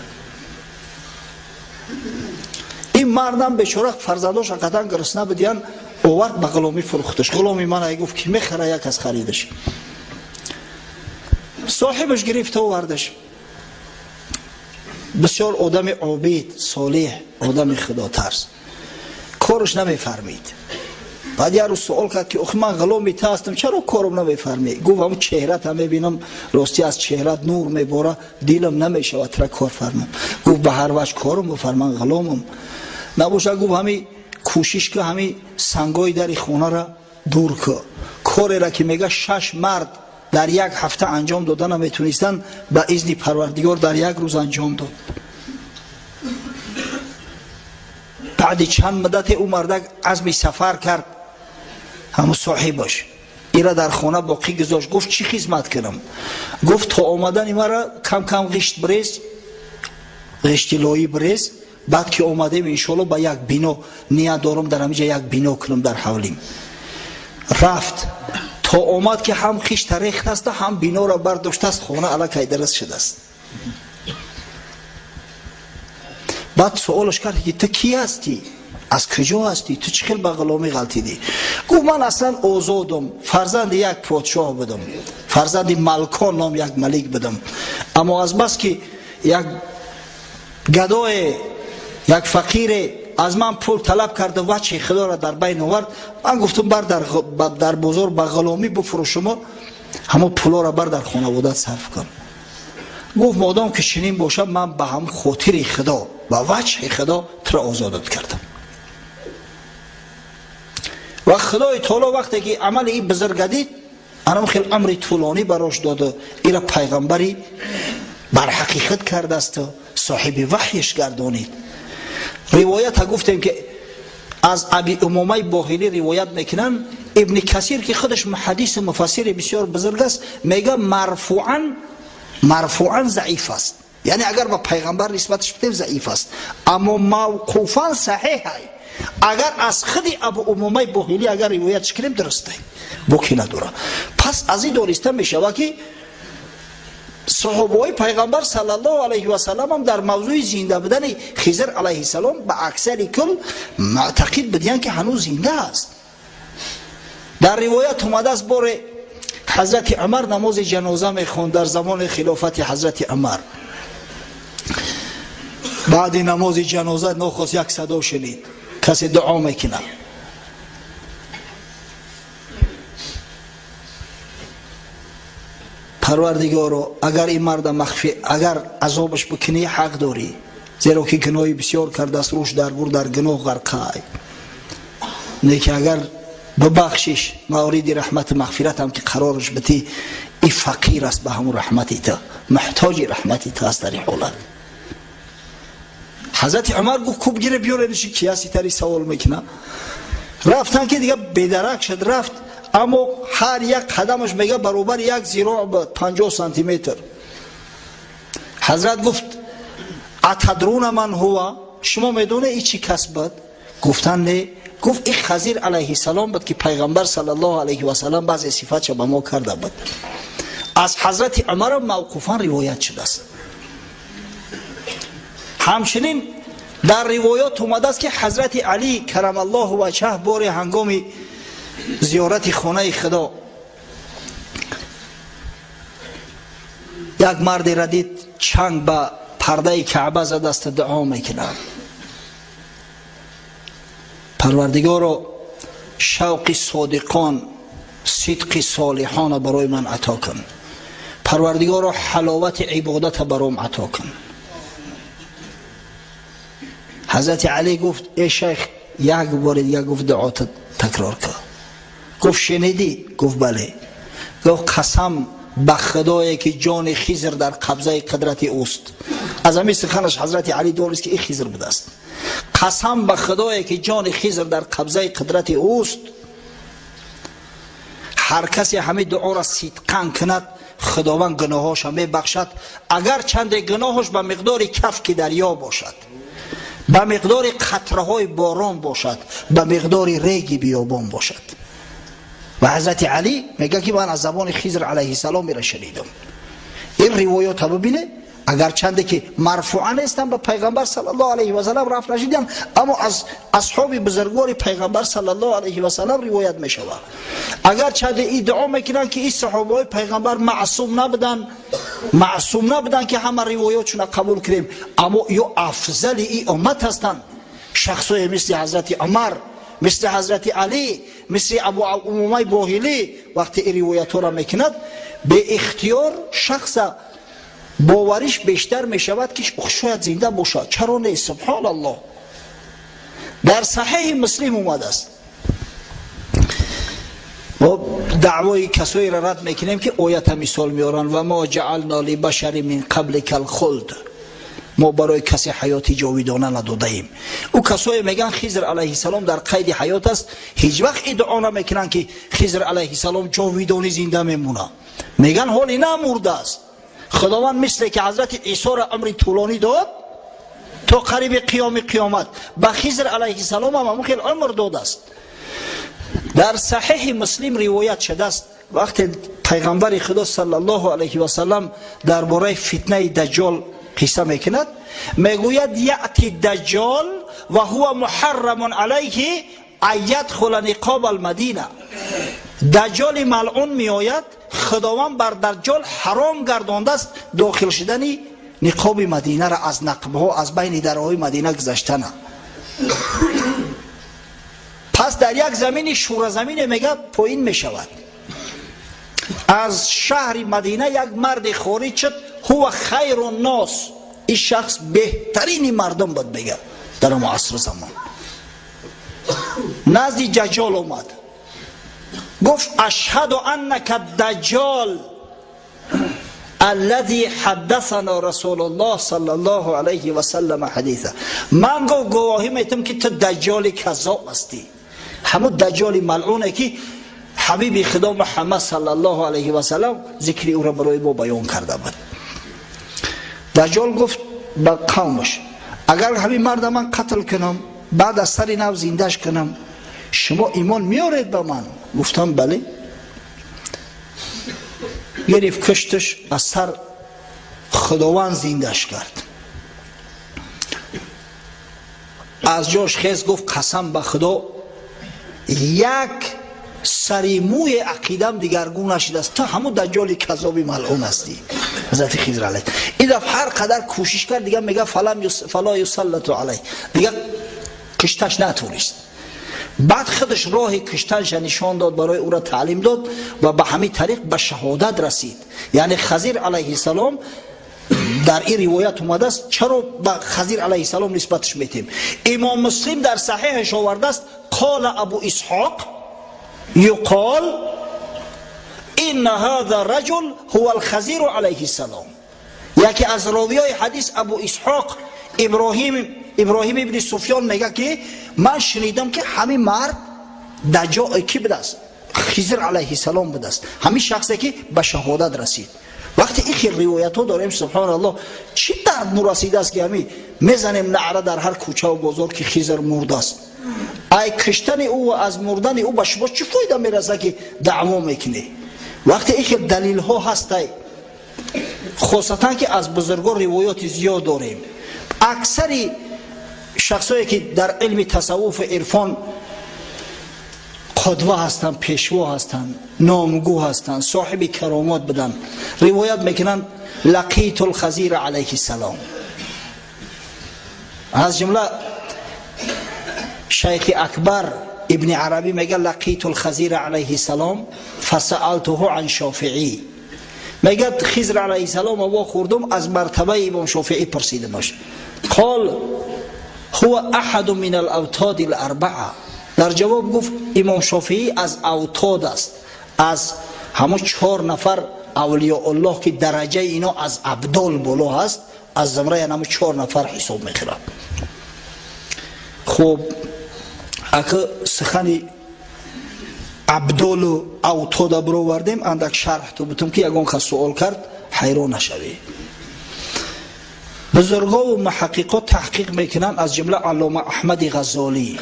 Ин мардам бечора фарзандоша қатан гурусна будиян, овард, ба ғуломӣ фурӯхташ. «Ғуломи ман», ай гуфт, ки мехара? Як аз харидаш, соҳибаш гирифта овардаш. Бисёр одами обид, солиҳ, одами худотарс, кораш намефармид. Баъд як рӯз суол кард, ки охи, ман ғуломи ту ҳастам, чаро корам намефармӣ? Гуфт: «Ҳамун чеҳрата мебинам, ростӣ аз чеҳрат нур мебора, дилам намешавад тра кор фармам». Гуфт: «Ба ҳар ваҷ корам бифарм, ман ғуломам». Набошад, гуфт, ҳами кӯшиш ки ҳами сангои дари хонара дур ку. Корера ки мега шаш мард дар як ҳафта анҷом дода наметонистанд, ба изни Парвардигор дар як рӯз анҷом дод. Баъди чанд муддате ӯ мардак азми сафар кард. Ҳамун соҳибаш ира дар хона боқӣ гузошт. Гуфт: «Чӣ хизмат кунам?» Гуфт: «То омадани мара кам кам ғишт бирез, ғишти лоӣ бирез. Баъд ки омадем, иншоалло, ба як бино ният дорам, дар ҳамиҷа як бино кунам дар ҳавлим». Рафт, то омад, ки ҳам хишта рехтааст, ҳам биноро бардоштааст, хона аллакай дараст шудааст. Баъд суолаш кард, ки ту кӣ ҳастӣ? Аз куҷо ҳастӣ? Ту чӣ хел ба ғуломӣ ғалтидӣ? Гуфт ман аслан озодам, фарзанди як подшоҳ будам, фарзанди Малкон ном як малик будам, аммо аз бас ки як гадое, як фақире аз ман пул талаб кард ва вачҳи худоро дар байн овард, ман гуфтам бар дар бозор ба ғуломӣ бифурӯшам, ҳамон пулоро бар дар хонаводат сарф кун. Гуфт модом ки чунин бошад, ман ба ҳам хотири худо, ба вачҳи худо туро озодат кардам. Ва худои таоло вақте ки амали ин бузурга дид, анам хел амри тӯлонӣ барош доду ира пайғамбари бар ҳақиқат кардасту соҳиби ваҳйш гардонид. Ривоята гуфтем ки аз Аби Умомаи Боҳилӣ ривоят мекунанд. Ибни Касир ки худаш муҳаддису муфассири бисёр бузург аст, мега марфуан заиф аст, яъне агар ба пайғамбар нисбаташ бидем заиф аст, аммо мавқуфан саҳеҳ. Агар аз худи Абу Умомаи Боҳилӣ агар ривоятш кунем, дурусте, боки надора. Пас аз ин дониста мешавад ки саҳобаҳои пайғамбар саллаллоҳу алайҳи васаллам ҳам дар мавзӯи зинда будани Хизр алайҳиссалом ба аксари кул муътақид будиянд ки ҳанӯз зинда аст. Дар ривоят омадааст, боре ҳазрати Умар намози ҷаноза мехонд дар замони хилофати ҳазрати Умар. Баъди намози ҷаноза нохост як садо шунид, касе дуо мекунад. Парвардигоро, агар ин марда махфи, агар азобаш бикунӣ, ҳақ дорӣ, зеро ки гуноҳи бисёр кардааст, рӯш дар гур дар гуноҳ ғарқай. Не ки агар бибахшиш, мавриди раҳмату мағфиратам ки қарораш битӣ, и фақир аст ба ҳамун раҳмати ту, муҳтоҷи раҳмати ту аст дар ин ҳолат. Ҳазрати Умар гуфт куб гире биёрениши, ки аст итари савол мекуна. Рафтан ки дига бедарак шуд, рафт, аммо ҳар як қадамаш мега баробари як зироъ буд, 50 сантиметр. Ҳазрат гуфт атадруна ман ҳува, шумо медонед и чӣ кас буд? Гуфтан не. Гуфт и Хазир алайҳиссалом буд ки пайғамбар саллаллоҳу алайҳи васаллам баъзе сифатша ба мо карда буд. Аз ҳазрати Умарам мавқуфан ривоят шудааст. Ҳамчунин дар ривоят омадааст ки ҳазрати Алӣ карамаллоҳу ваҷҳаҳ боре ҳангоми зиёрати хонаи худо як мардеро дид, чанг ба пардаи Каъба задаст, дуо мекунад: Парвардигоро, шавқи содиқон, сидқи солиҳона барои ман ато кун, Парвардигоро, ҳаловати ибодата баром ато кун. Ҳазрати Алӣ гуфт э шайх, як бори дига гуфт дуота такрор кун. Гуфт шунидӣ? Гуфт бале. Гуфт қасам ба худое ки ҷони Хизр дар қабзаи қудрати ӯст. Аз ҳамин суханаш ҳазрати Алӣ донист ки ин Хизр будааст. Қасам ба худое ки ҷони Хизр дар қабзаи қудрати ӯст, ҳар касе ҳамин дуоро сидқан кунад, худованд гуноҳоша мебахшад, агар чанде гуноҳош ба миқдори кафки дарё бошад, ба миқдори қатраҳои борон бошад, ба миқдори реги биёбон бошад. Ва ҳазрати Алӣ мегӯяд ки ман аз забони Хизр алайҳиссалом ира шунидам. Ин ривоятро бибинед, агарчанде ки марфуа нестанд, ба пайғамбар саллаллоҳу алайҳи васаллам рафт нашиданд, аммо аз асҳоби бузургвори пайғамбар саллаллоҳу алайҳи васаллам ривоят мешавад. Агарчанде иддао мекунанд ки ин саҳобаҳои пайғамбар маъсум набуданд, маъсум набуданд ки ҳама ривоятшона қабул кунем, аммо ё афзали ин уммат ҳастанд. Шахсое мисли ҳазрати Умар, мисли ҳазрати Алӣ, мисли Абу Умумаи Боҳилӣ вақте ин ривоятҳоро мекунад, беихтиёр шахса бовариш бештар мешавад ки шояд зинда бошад, чаро не? Субҳоналлоҳ. Дар Саҳеҳи Муслим омадааст. Мо даъвои касоеро рад мекунем ки оята мисол меоранд: ва мо ҷаална либашари мин қаблика алхулд, мо барои касе ҳаёти ҷовидона надодаем. Ӯ касое мегӯянд Хизр алайҳиссалом дар қайди ҳаёт аст, ҳеҷ вақт иддао намекунанд ки Хизр алайҳиссалом ҷовидонӣ зинда мемонад. Мегӯянд ҳоли намурдааст. Худованд мисле ки ҳазрати Исоро умри тӯлонӣ дод то қариби қиёми қиёмат, ба Хизр алайҳиссалом ҳам ҳамон хел умр додааст. Дар Саҳеҳи Муслим ривоят шудааст, вақте пайғамбари худо саллаллоҳу алайҳи васаллам дар бораи фитнаи Даҷҷол қисса мекунад, мегӯяд: яъти даҷҷол ва ҳува муҳаррамун алайҳи ан ядхула ниқоб алмадина. Даҷҷоли малъун меояд, Худованд бар даҷҷол ҳаром гардондааст дохил шудани ниқоби Мадинаро, аз нақбҳо, аз байни дарҳои Мадина гузаштана. Пас дар як замини шӯразамине мега поин мешавад. Аз шаҳри Мадина як марде хориҷ шуд, ҳува хайру нос, ин шахс беҳтарини мардум буд, мега дар он асру замон. Назди Даҷҷол омад, гуфт: ашҳаду аннака даҷҷол аллази ҳаддасана расулуллоҳ саллаллоҳу алайҳи васаллам ҳадиса. Ман гуфт гувоҳӣ метам ки ту даҷҷоли каззоб ҳастӣ, ҳамун даҷҷоли малъуне ки ҳабиби Худо Муҳаммад саллаллоҳу алайҳи васаллам зикри ӯро барои мо баён карда буд. Даҷҷол гуфт ба қавмаш: агар ҳамин марда ман қатл кунам, баъд аз сари нав зиндаш кунам, шумо имон меоред ба ман? Гуфтам: бале. Гирифт, кушташ, аз сар Худованд зиндаш кард. Аз ҷош хез, гуфт: қасам ба Худо, як сари мӯи ақидам дигаргун нашудааст, ту ҳамун даҷҷоли казоби малъун ҳастӣ. Ҳазрати Хизр алайҳ ин дафъ ҳар қадар кӯшиш кард, дигар мега фала юсаллату алайҳ, дигар кишташ натонист. Баъд худаш роҳи киштанша нишон дод, барои ӯро таълим дод ва ба ҳамин тариқ ба шаҳодат расид. Яъне Хазир алайҳиссалом дар ин ривоят омадааст. Чаро ба Хазир алайҳиссалом нисбаташ метем? Имом Муслим дар саҳиҳаш овардааст: қола Абу Исҳоқ юқол инна ҳаза раҷул ҳува алхазиру алайҳиссалом. Яке аз ровиёи ҳадис Абу Исҳоқ Иброҳим ибни Суфён мега ки ман шунидам ки ҳамин мард даҷҷол ки будааст? Хизр алайҳиссалом будааст, ҳамин шахсе ки ба шаҳодат расид. Вақте ин хел ривоятҳо дорем, субҳоналлоҳ, чӣ дард мурасидааст ки ҳамин мезанем наъра дар ҳар кӯчаву бозор ки Хизр мурдааст. Ай киштани ӯ ва аз мурдани ӯ ба шумо чӣ фоида мерасад ки даъво мекунӣ? Вақте ин хел далилҳо ҳастай, хосатан ки аз бузургон ривоёти зиёд дорем. Аксари шахсое ки дар илми тасаввуфу ирфон қудва ҳастанд, пешво ҳастанд, номгӯ ҳастанд, соҳиби каромот буданд, ривоят мекунанд: лақиту лхазира алайҳиссалом. Аз ҷумла шайхи Акбар Ибни Арабӣ мега: лақиту лхазира алайҳиссалом фасаалтуҳу ан Шофиӣ. Мегӯяд: Хизр алайҳиссалом во хӯрдум, аз мартабаи имом Шофиӣ пурсидамаш. Қол ҳува аҳаду мин алавтоди ларбаа. Дар ҷавоб гуфт: имом Шофиӣ аз автод аст, аз ҳамон чор нафар авлиёуллоҳ ки дараҷаи ино аз абдол боло ҳаст, аз зумраи ҳамон чор нафар ҳисоб мехӯрад. Хуб, ака сухани абдолу автода бировардем, андак шарҳ ту бутум ки ягон кас суол кард, ҳайрон нашавӣ. Бузургову муҳаққиқот таҳқиқ мекунанд, аз ҷумла Аллома Аҳмади Ғаззолӣ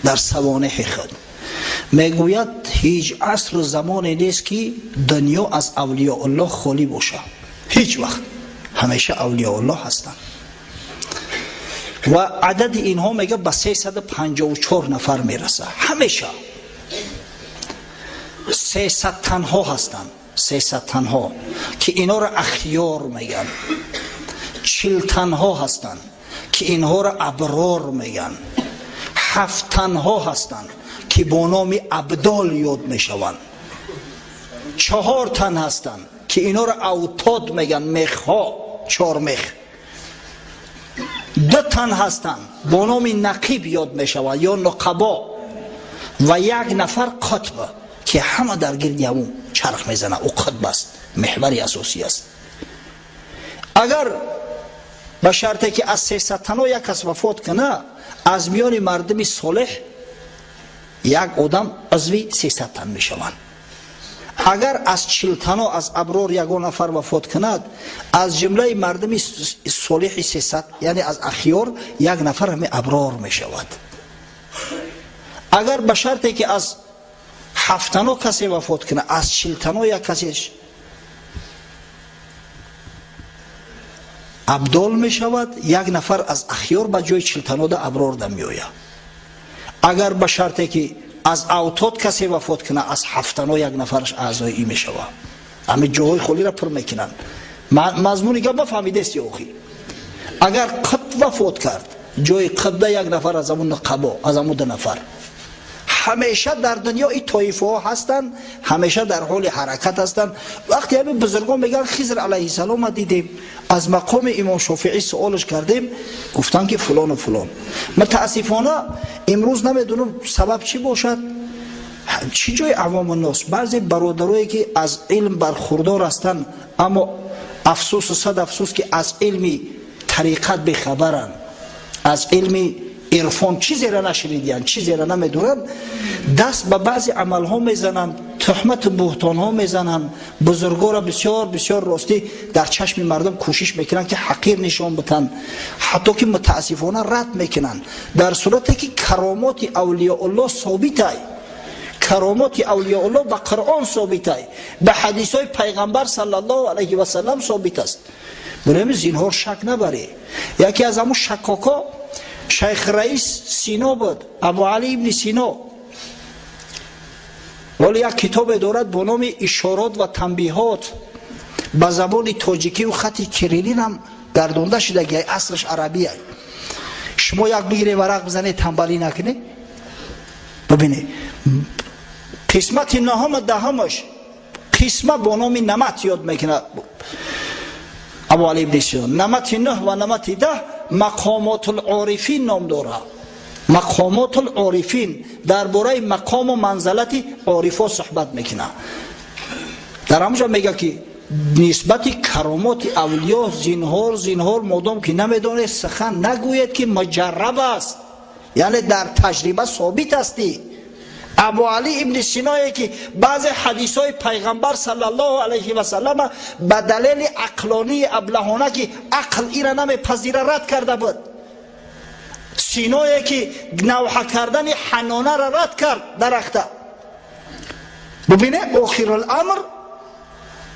дар савонеҳи худ мегӯяд: ҳеҷ асру замоне нест ки дунё аз авлиёуллоҳ холӣ бошад. Ҳеҷ вақт, ҳамеша авлиёуллоҳ ҳастанд. Ва адади инҳо мега ба 354 нафар мерасад. Ҳамеша 300 танҳо ҳастанд, 300 танҳо ки инҳоро ахёр мегӯянд, 40 танҳо ҳастанд ки инҳоро аброр мегӯянд, ҳафт танҳо ҳастанд ки бо номи абдол ёд мешаванд, чаҳор тан ҳастанд ки инҳоро автод мегӯянд, мехҳо, чор мех, ду тан ҳастанд бо номи нақиб ёд мешаванд ё нуқабо, ва як нафар қутб ки ҳама дар гирди ҳамун чарх мезанад, ӯ қутб аст, меҳвари асосӣ аст. Агар ба шарте ки аз 300 тано як кас вафот кунад, аз миёни мардуми солеҳ як одам узви 300 тан мешаванд. Агар аз 40 тано аз аброр ягон нафар вафот кунад, аз ҷумлаи мардуми солеҳи 300, яъне аз ахёр як нафар ҳами аброр мешавад. Агар ба шарте ки аз ҳафтано касе вафот кунад, аз 40 тано як касе Абдол мешавад, як нафар аз ахёр ба ҷои чилтанода аброрда меояд. Агар ба шарте ки аз автод касе вафот кунад, аз ҳафтано як нафараш аъзои ӣ мешавад. Ҳамин ҷоҳои холиро пур мекунанд. Мазмуни гап нафаҳмидест ё охир? Агар қутб вафот кард, ҷои қутбда як нафар аз ҳамун нақабо, аз ҳамун ду нафар. Ҳамеша дар дунё ин тоифаҳо ҳастанд, ҳамеша дар ҳоли ҳаракат ҳастанд. Вақте ҳамин бузургон мегӯянд Хизр алайҳиссалома дидем, аз мақоми имом Шофиӣ суолаш кардем, гуфтанд ки фулону фулон. Мутаассифона имрӯз намедонам сабаб чӣ бошад, чӣ ҷои авому нос, баъзе бародарое ки аз илм бархурдор ҳастанд, аммо афсӯсу сад афсӯс ки аз илми тариқат бехабаранд, аз илми ирфон чизеро нашунидиянд, чизеро намедонанд, даст ба баъзе амалҳо мезананд, туҳмату буҳтонҳо мезананд, бузургоро бисёр бисёр ростӣ дар чашми мардум кӯшиш мекунанд ки ҳақир нишон битанд, ҳатто ки мутаассифона рад мекунанд, дар сурате ки каромоти авлиёуллоҳ собитай, каромоти авлиёуллоҳ ба Қуръон собитай, ба ҳадисҳои пайғамбар саллаллоҳу алайҳи васаллам собит аст. Барои зинҳор шак набарӣ. Яке аз ҳамун шаккоко шайх раис Сино буд, Абу Али ибни Сино. Вале як китобе дорад бо номи Ишорот ва танбиҳот, ба забони тоҷикиву хати кириллин ҳам гардонда шудаги, аслаш арабия. Шумо як бигире варақ бизанед, тамбалӣ накунед, бибинед қисмати наҳума даҳумаш қисма бо номи намат ёд мекунад Абу Али ибни Сино. Намати нӯҳ ва намати даҳ мақомотул орифин ном дорад. Мақомотул орифин, дар бораи мақому манзалати орифо суҳбат мекунад. Дар ҳамонҷо мегӯяд ки нисбати каромоти авлиё зинҳор зинҳор модом ки намедонед, сухан нагӯед, ки муҷарраб аст, яъне дар таҷриба собит ҳастӣ. Абу Али ибни Синое ки баъзе ҳадисҳои пайғамбар саллаллоҳу алайҳи васаллама ба далели ақлонии аблаҳона ки ақл ира намепазира рад карда буд, Синое ки навҳа кардани ҳанонара рад кард дарахта, бубине, охируламр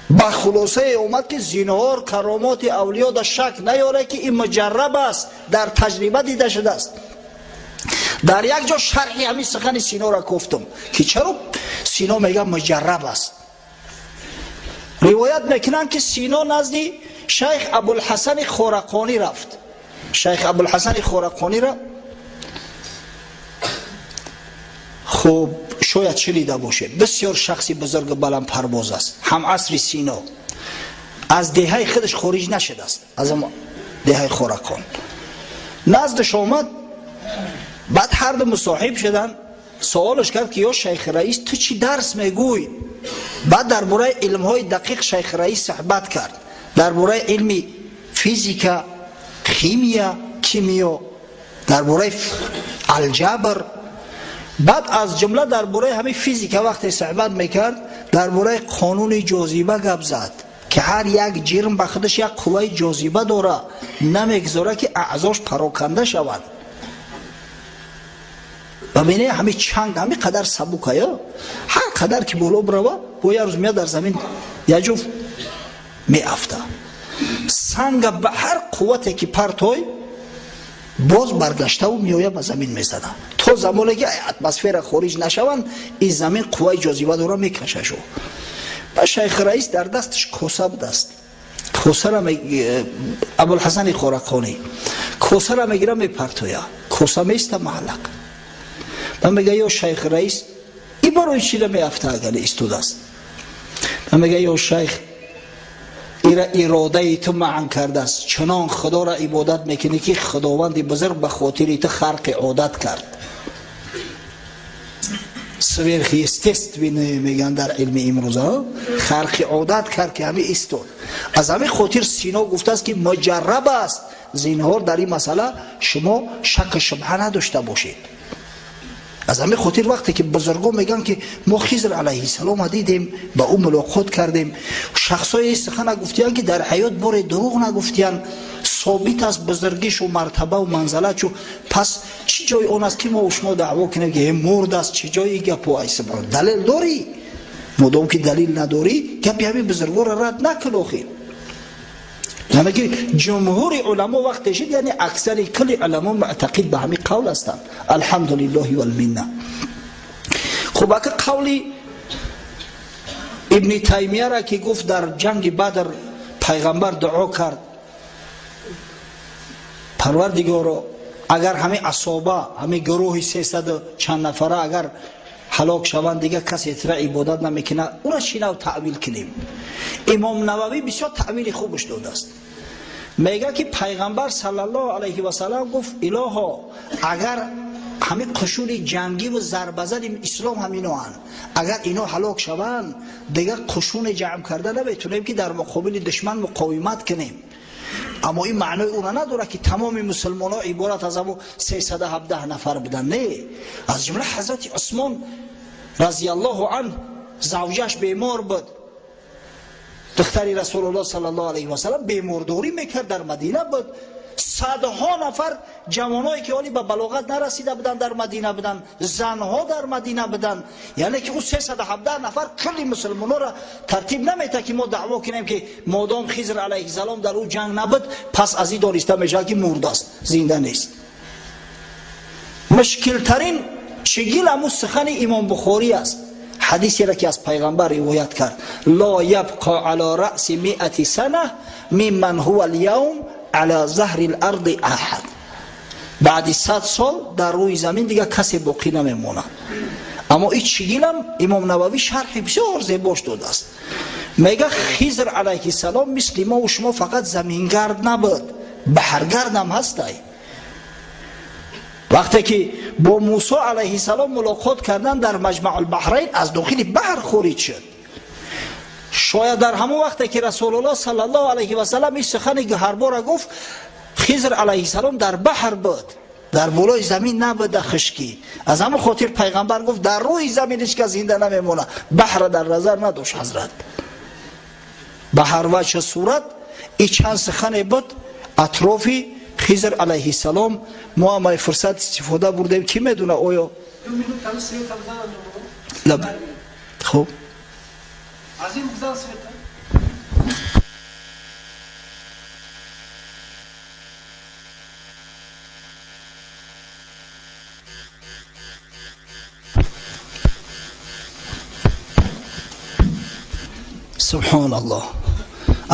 ба хулосае омад ки зинҳор каромоти авлиёда шак наёре, ки ин муҷарраб аст, дар таҷриба дида шудааст. Дар як ҷо шарҳи ҳамин сухани Синора гуфтам ки чаро Сино мега муҷарраб аст. Ривоят мекунанд ки Сино назди шайх Абулҳасани Хорақонӣ рафт. Шайх Абулҳасани Хорақониро хуб шояд шунида бошед, бисёр шахси бузургу баландпарвоз аст, ҳамасри Сино, аз деҳаи худаш хориҷ нашудааст, аз деҳаи Хорақон. Наздаш омад, баъд ҳарду мусоҳиб шуданд. Суолаш кард ки ё шайх раис, ту чӣ дарс мегӯй? Баъд дар бораи илмҳои дақиқ шайх раис суҳбат кард, дар бораи илми физика, химия, кимиё, дар бораи алҷабр. Баъд аз ҷумла дар бораи ҳамин физика вақте суҳбат мекард, дар бораи қонуни ҷозиба гап зад, ки ҳар як ҷирм ба худаш як қувваи ҷозиба дора, намегузора ки аъзош пароканда шавад. Ва бине, ҳами чанг ҳами қадар сабука, ё ҳар қадар ки боло бирава, бо як рӯз меяд дар замин як ҷо меафта. Санга ба ҳар қуввате ки партой, боз баргаштаву меоя ба замин мезана, то замоне ки атмосфера хориҷ нашаванд, ин замин қувваи ҷозиба дора, мекашашу. Ба шайх раис дар дасташ коса будааст, косара Абулҳасани Хорақонӣ косара мегира, мепартоя, коса меиста маҳаллақ. Ба мега: ё шайх раис, и барои чӣ намеафта, агар истодааст? Ба мега: ё шайх, ира иродаи ту маън кардааст, чунон Худоро ибодат мекунӣ, ки Худованди бузург ба хотири ту харқи одат кард. Сверхъестественное мегӯянд дар илми имрӯза, харқи одат кард, ки ҳамин истод. Аз ҳамин хотир Сино гуфтааст, ки муҷарраб аст, зинҳор дар ин масъала шумо шаку шубҳа надошта бошед. Аз ҳамин хотир вақте ки бузургон мегӯянд, ки мо Хизр алайҳиссалома дидем, ба ӯ мулоқот кардем, шахсое сухана гуфтиянд, ки дар ҳаёт боре дурӯғ нагуфтиянд, собит аст бузургишу мартабаву манзалатшу, пас чӣ ҷои он аст, ки мо шумо даъво кунем, ки мурд аст? Чӣ ҷои гапу айсибро далел дорӣ? Модом ки далил надорӣ, гапи ҳамин бузургоро рад накун. Охир Яъне ки ҷумҳури уламо вақте шид, яъне аксари кулли уламо муътақид ба ҳамин қавл ҳастанд. Алҳамдулиллоҳи валминна. Хуб, ака қавли Ибни Таймияра ки гуфт дар ҷанги Бадр пайғамбар дуо кард: Парвардигоро, агар ҳамин асоба, ҳамин гурӯҳи 300 чанд нафара агар ҳалок шаванд, дигар касе тира ибодат намекунад. Ура чӣ нав таъвил кунем? Имом Нававӣ бисёр таъвили хубаш додааст. Мега ки пайғамбар саллаллоҳу алайҳи васаллам гуфт: илоҳо, агар ҳамин қушуни ҷангиву зарбазани ислом ҳаминоанд, агар ино ҳалок шаванд, дигар қушуне ҷамъ карда наметунем ки дар муқобили душман муқовимат кунем. Аммо ин маънои ура надорад ки тамоми мусулмонҳо иборат аз ҳамун 317 нафар буданд. Не, аз ҷумла ҳазрати Усмон разияллоҳу анҳ завҷаш бемор буд, духтари Расулуллоҳ саллаллоҳу алайҳи васаллам бемордорӣ мекард, дар Мадина буд. Садҳо нафар ҷавоное ки ҳоли ба балоғат нарасида буданд дар Мадина буданд, занҳо дар Мадина буданд. Яъне ки ӯ 317 нафар кулли мусулмонҳоро тартиб наметад ки мо даъво кунем ки модом Хизр алайҳиссалом дар ӯ ҷанг набуд, пас аз ин дониста мешавад ки мурдааст, зинда нест. Мушкилтарин чигил ҳамун сухани Имом Бухорӣ аст, ҳадисеро ки аз пайғамбар ривоят кард: ла ябқа ала раъси миати сана мимман ҳува алявм ала заҳри ларди аҳад. Баъди 100 сол дар рӯи замин дигар касе боқӣ намемонад. Аммо ин чигилам Имом Нававӣ шарҳи бисёр зебош додааст. Мега Хизр алайҳиссалом мисли мо шумо фақат замингард набуд, баҳргардам ҳастай. Вақте ки бо Мусо алайҳиссалом мулоқот кардан дар Маҷмаъулбаҳрайн, аз дохили баҳр хориҷ шуд. Шояд дар ҳамон вақте ки Расулуллоҳ саллаллоҳу алайҳи васаллам ин сухани ҳарбора гуфт, Хизр алайҳиссалом дар баҳр буд, дар болои замин набуд, дар хушкӣ. Аз ҳамон хотир пайғамбар гуфт дар рӯи замин ҳеҷ кас зинда намемонад. Баҳра дар назар надошт ҳазрат. Ба ҳар ваҷҳ сурат ин чанд сухане буд атрофи Хизр алайҳиссалом. Мо ҳам ай фурсат истифода бурдем, ки медона оё хуб. Субҳоналлоҳ,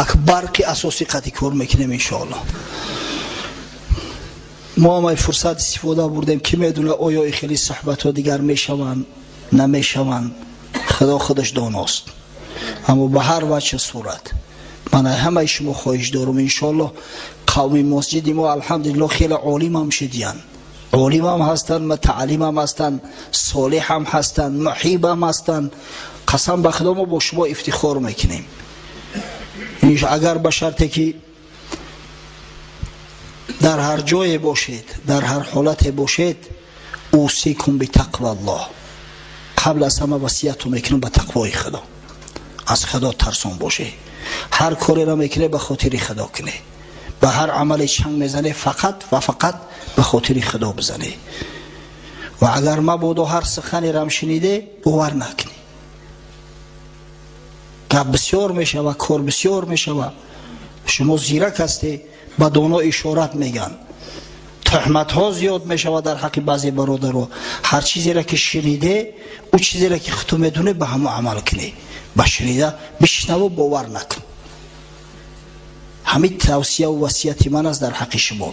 ак барқи асосӣ қати кор мекунем иншоаллоҳ. Мо ҳам ай фурсат истифода бурдем, ки медона оё и хеле суҳбатҳо дигар мешаванд, намешаванд, Худо худаш доност. Аммо ба ҳар ваҷҳ сурат ман ҳамаи шумо хоҳиш дорум иншоаллоҳ. Қавми масҷиди мо алҳамдулиллоҳ хеле олимам шидиянд, олимам ҳастанд, мутааллимам ҳастанд, солиҳам ҳастанд, муҳибам ҳастанд. Қасам ба Худо, мо бо шумо ифтихор мекунем, агар ба шарте ки дар ҳар ҷое бошед, дар ҳар ҳолате бошед, усикум битақваллоҳ. Қабл аз ҳама васияту мекунам ба тақвои Худо. Аз Худо тарсон бошед, ҳар кореро мекунед ба хотири Худо кунед, ба ҳар амале чанг мезанед фақат ва фақат ба хотири Худо бизанед. Ва агар мабодо ҳар суханерам шуниде, бовар накунед. Гап бисёр мешава, кор бисёр мешава. Шумо зирак ҳастед, ба доно ишорат мегӯянд. Туҳматҳо зиёд мешавад дар ҳаққи баъзе бародаро. Ҳар чизеро ки шуниде, ӯ чизеро ки худту медонӣ, ба ҳамо амал кунӣ. Ба шунида бишнаву бовар накун. Ҳамин тавсияву васияти ман аст дар ҳаққи шумо.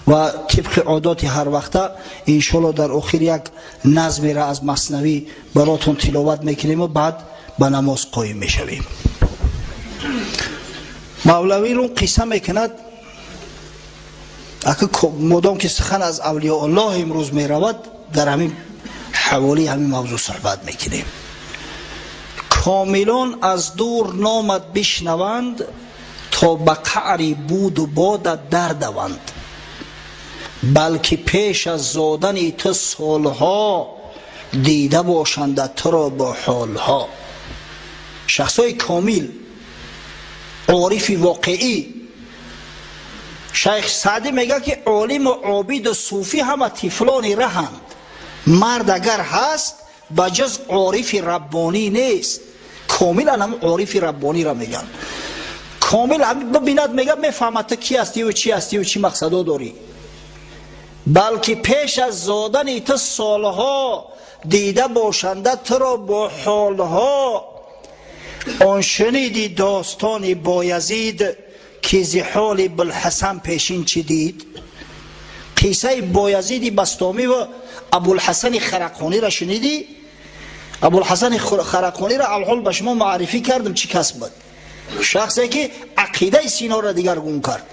Ва тибқи одоти ҳар вақта иншоалло дар охир як назмеро аз Маснавӣ баротон тиловат мекунему баъд ба намоз қоим мешавем. Мавлавӣ рун қисса мекунад. Ака модом ки сухан аз авлиёуллоҳ имрӯз меравад, дар ҳамин ҳаволии ҳамин мавзӯъ суҳбат мекунем. Комилон аз дур номат бишнаванд, то ба қаъри буду бодат дардаванд, балки пеш аз зодани ту солҳо дида бошанда туро бо ҳолҳо. Шахсҳои комил, орифи воқеӣ. Шайх Саъдӣ мегӯяд ки олиму обиду суфӣ ҳама тифлони раҳанд, мард агар ҳаст ба ҷуз орифи раббонӣ нест. Комилан ҳам орифи раббониро мегӯянд. Комил бибинад, мега мефаҳмад ту кӣ ҳастиву чӣ ҳастиву чӣ мақсадо дорӣ. Балки пеш аз зодани ту солҳо дида бошанда туро бо ҳолҳо. Он шуниди достони Боязид, ки зи ҳоли Булҳасан пешин чӣ дид? Қиссаи Боязиди Бастомӣ ва Абулҳасани Харақониро шунидӣ? Абулҳасани Харақониро алҳол ба шумо маърифӣ кардам, чӣ кас буд. Шахсе ки ақидаи Синоро дигаргун кард,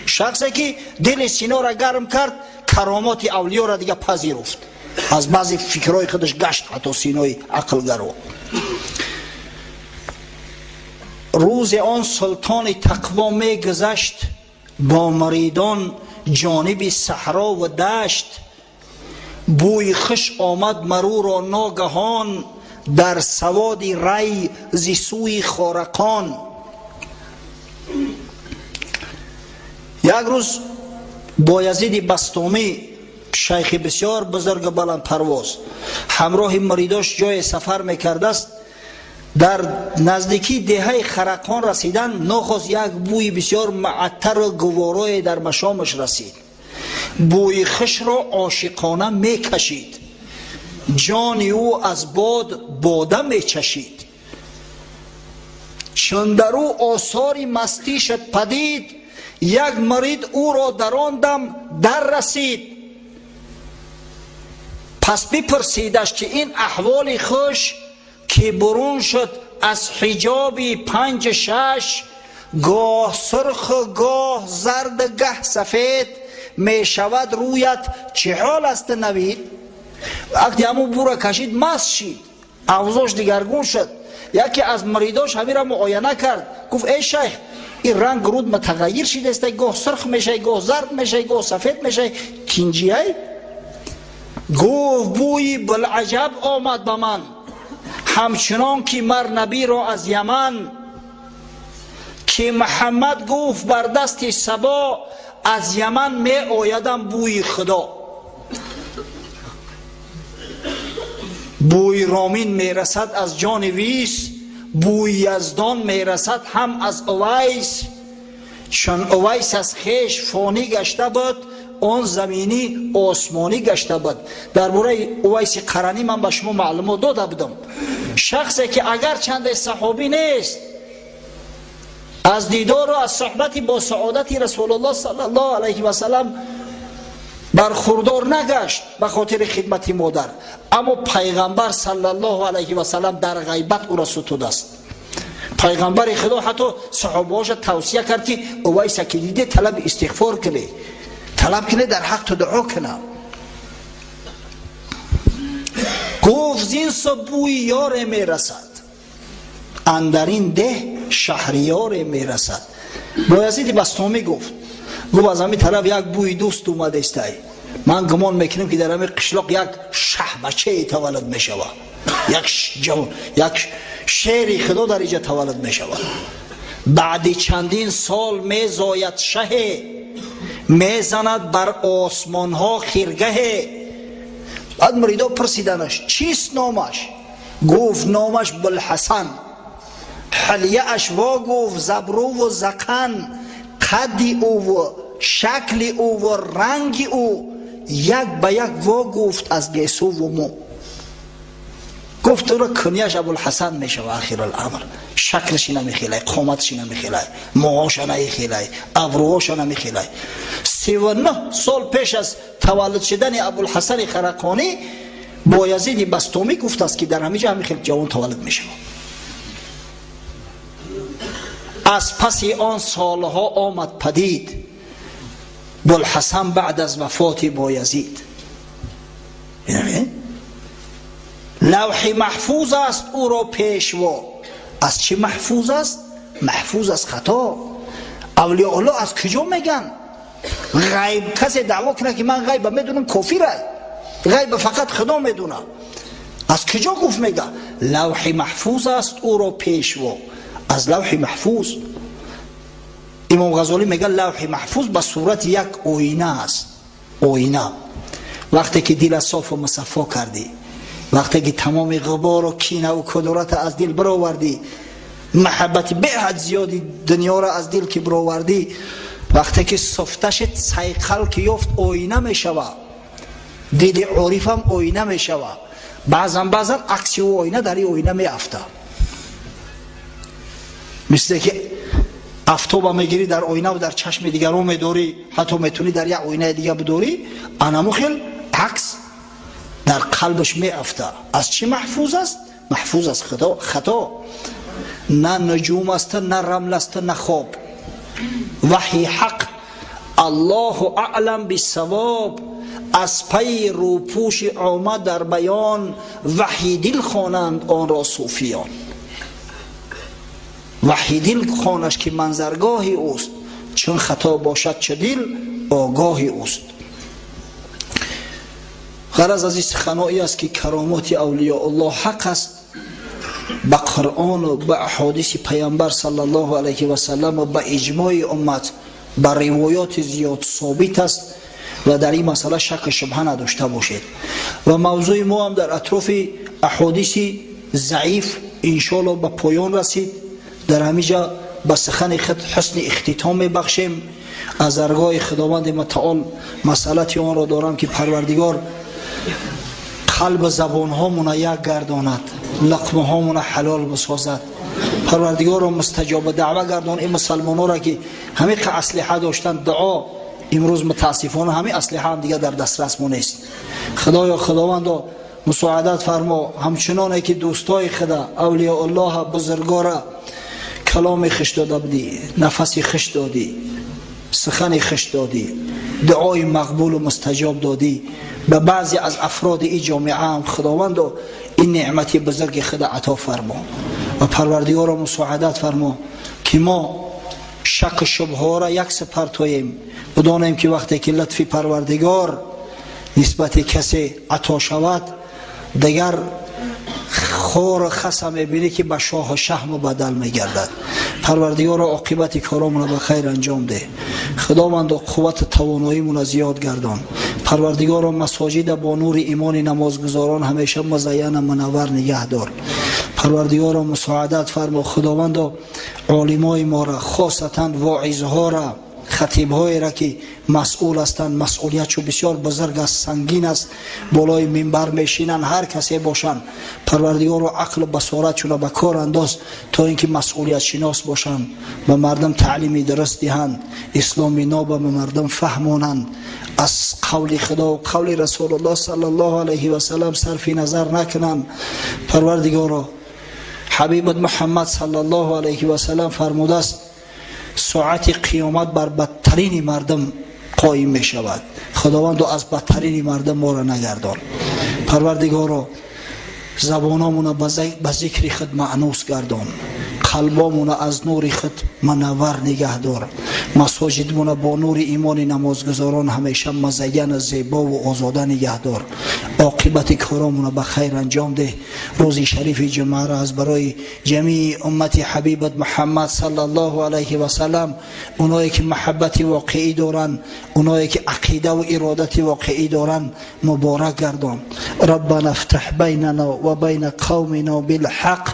шахсе ки дили Синоро гарм кард, каромоти авлиёро дига пазируфт, аз баъзе фикрҳои худаш гашт, ҳатто Синои ақлгаро. Рӯзе он султони тақво мегузашт бо муридон ҷониби саҳро ва дашт. Бӯи хуш омад маруро ногаҳон дар саводи рай зи сӯи Хорақон. Як рӯз Боязиди Бастомӣ, шайхи бисёр бузургу баландпарвоз, ҳамроҳи муридош ҷое сафар мекардааст. Дар наздикии деҳаи Харақон расидан, нохост як бӯи бисёр муаттару гуворое дар машомаш расид. Бӯи хушро ошиқона мекашид, ҷони ӯ аз бод бода мечашид. Чун дар ӯ осори мастӣ шуд падид, як мурид ӯро дар он дам дар расид. Пас бипурсидаш, ки ин аҳволи хуш, ки бурун шуд аз ҳиҷоби 5-6, гоҳ сурху гоҳ зарду гаҳ сафед мешавад рӯят, чӣ ҳол аст навид? Вақте ҳамун бура кашид, маст шид, авзош дигаргун шуд. Яке аз муридош ҳамира муояна кард, гуфт: эй шайх, ин ранг руд мутағайир шидааст, гоҳ сурх мешавӣ, гоҳ зард мешавӣ, гоҳ сафед мешавӣ, тинҷиай? Гуфт: бӯи булаҷаб омад ба ман, ҳамчунон ки мар набиро аз Яман, ки Муҳаммад гуфт бар дасти Сабо аз Яман меоядам бӯи Худо. Бӯи Ромин мерасад аз ҷони Вис, бӯи Яздон мерасад ҳам аз Увайс. Чун Увайс аз хеш фонӣ гашта буд, он заминӣ осмонӣ гашта буд. Дар бораи Увайси Қаранӣ ман ба шумо маълумот дода будам. Шахсе ки агарчанде саҳобӣ нест, аз дидору аз суҳбати бо саодати Расулуллоҳ саллаллоҳу алайҳи васаллам бархурдор нагашт ба хотири хидмати модар, аммо пайғамбар саллаллоҳу алайҳи васаллам дар ғайбат ӯро сутудааст. Пайғамбари Худо ҳатто саҳобаҳоша тавсия кард, ки Увайса ки диде, талаби истиғфор кунед, талаб кунед дар ҳақ ту дуо кунам. Гуфт: зин су бӯи ёре мерасад, андар ин деҳ шаҳриёре мерасад. Боязиди Бастомӣ гуфт: аз ҳамин тараф як бӯи дӯст омадестай, ман гумон мекунам, ки дар ҳамин қишлоқ як шаҳбачае таваллуд мешавад, як ҷавон, як шери Худо дар инҷа таваллуд мешавад. Баъди чандин сол мезояд шаҳе, мезанад бар осмонҳо хиргаҳе. Баъд муридо пурсиданаш: чист номаш? Гуфт: номаш Булҳасан. Ҳилияаш во гуфт забруву зақан, қадди ӯву шакли ӯву ранги ӯ як ба як во гуфт аз гесуву мӯ. Гуфт: ӯро кунияш Абулҳасан мешава. Ахируламр шаклаши намехелай, қоматаши намехелай, мӯҳоша намехелай, абрӯҳоша намехелай. 39 сол пеш аз таваллуд шудани Абулҳасани Харақонӣ Боязиди Бастомӣ гуфтааст, ки дар ҳамин ҷо ҳамин хел ҷавон таваллуд мешавад. Аз паси он солҳо омад падид Булҳасан баъд аз вафоти Боязид. Лавҳи маҳфуз аст ӯро пешво. Аз чӣ маҳфуз аст? Маҳфуз аз хато. Авлиёуллоҳ аз куҷо меган? Ғайб касе даъво кунад, ки ман ғайба медунам, кофир аст. Ғайба фақат Худо медунад. Аз куҷо гуфт мега? Лавҳи маҳфуз аст ӯро пешво. Аз лавҳи маҳфуз. Имом Ғазолӣ мега: лавҳи маҳфуз ба сурати як оина аст. Оина. Вақте ки дила софу мусаффо кардӣ, вақте ки тамоми ғубору кинаву кудурата аз дил баровардӣ, Маҳаббати беҳад зиёди дунёро аз дил ки бировардӣ, вақте ки софта шид, сайқал ки ёфт, оина мешавад. Дили орифам оина мешавад. Баъзан баъзан акси ӯ оина дар ин оина меафтад. Мисле ки афтоба мегирӣ, дар оинаву дар чашми дигарон медорӣ, ҳатто метавонӣ дар як оинаи дига бидорӣ, анаму хел акс дар қалбаш меафта. Аз чӣ маҳфуз аст? Маҳфуз аст хато. На нуҷум аст, на рамл аст, на хоб. Ваҳйи ҳақ, Аллоҳу аълам биссавоб. Аз пайи рӯпӯши омма дар баён ваҳйи дил хонанд онро суфиён. Ваҳйи дил хонаш, ки манзаргоҳи ӯст, чун хато бошад, чу дил огоҳи ӯст. Ғараз аз ин суханое аст, ки каромоти авлиёуллоҳ ҳақ аст, ба Қуръону ба аҳодиси Паямбар саллаллоҳу алайҳи васалламу ба иҷмои уммат, ба ривоёти зиёд собит аст ва дар ин масъала шакку шубҳа надошта бошед. Ва мавзӯи мо ҳам дар атрофи аҳодиси заиф иншоалло ба поён расид. Дар ҳамин ҷа ба сухани худ ҳусни ихтитом мебахшем. Аз даргоҳи Худованди Мутаол масъалати онро дорам, ки Парвардигор қалб забонҳомона як гардонад, луқмаҳомона ҳалол бисозад. Парвардигорро мустаҷоба даъва гардон ин мусалмонҳоро, ки ҳамин аслиҳа доштанд, дуо. Имрӯз мутаассифона ҳамин аслиҳа ҳам дига дар дастрас мо нест. Худоё, Худовандо, мусоидат фармо, ҳамчуноне ки дӯстои худа, авлиёуллоҳа, бузургора каломи хиш дода будӣ, нафаси хиш додӣ, сухани хиш додӣ, дуои мақбулу мустаҷоб додӣ, ба баъзе аз афроди ин ҷомеаам, Худовандо, ин неъмати бузурги худа ато фармо. Ва Парвардигоро, мусоидат фармо, ки мо шаку шубҳаро як сипартоем, бидонем, ки вақте ки лутфи Парвардигор нисбати касе ато шавад, дигар хору хаса мебинӣ, ки ба шоҳу шаҳ мубаддал мегардад. Парвардигоро, оқибати коромонро ба хайр анҷом деҳ. Худовандо, қуввату тавоноимонро зиёд гардон. Парвардигоро, масоҷида бо нури имони намозгузорон ҳамеша музайяна мунаввар нигаҳ дор. Парвардигоро, мусоидат фармо. Худовандо, олимои моро, хосатан воизҳоро, хатибҳоеро, ки масъул ҳастанд, масъулиятшо бисёр бузург аст, сангин аст, болои минбар мешинанд, ҳар касе бошанд, Парвардигоро, ақлу басоратшонро ба кор андоз, то ин ки масъулиятшинос бошанд, ба мардум таълими дуруст диҳанд, исломи ноба ба мардум фаҳмонанд, аз қавли Худо қавли Расулуллоҳ саллаллоҳу алайҳи васалам сарфи назар накунанд. Парвардигоро, ҳабибат Муҳаммад саллаллоҳу алайҳи васалам фармудааст: соати қиёмат бар бадтарини мардум қоим мешавад. Худовандо, аз бадтарини мардум моро нагардон. Парвардигоро, забономона ба зикри худ маънус гардон, қалбомона аз нури худ мунаввар нигаҳдор, масоҷидмона бо нури имони намозгузорон ҳамеша музайяну зебову озода нигаҳдор. Оқибати коромона ба хайр анҷом деҳ. Рӯзи шарифи ҷумъаро аз барои ҷамии уммати ҳабибат Муҳаммад саллаллоҳу алайҳи васалам, оное ки маҳаббати воқеӣ доранд, оное ки ақидаву иродати воқеӣ доранд, муборак гардон. Раббана фтаҳ байнана ва байна қавмина билҳақ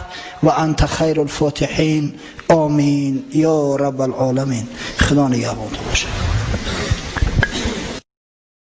ва анта хайру лфотиҳин. Омин ё раббал оламин. Худо нигаҳбонтон бошад.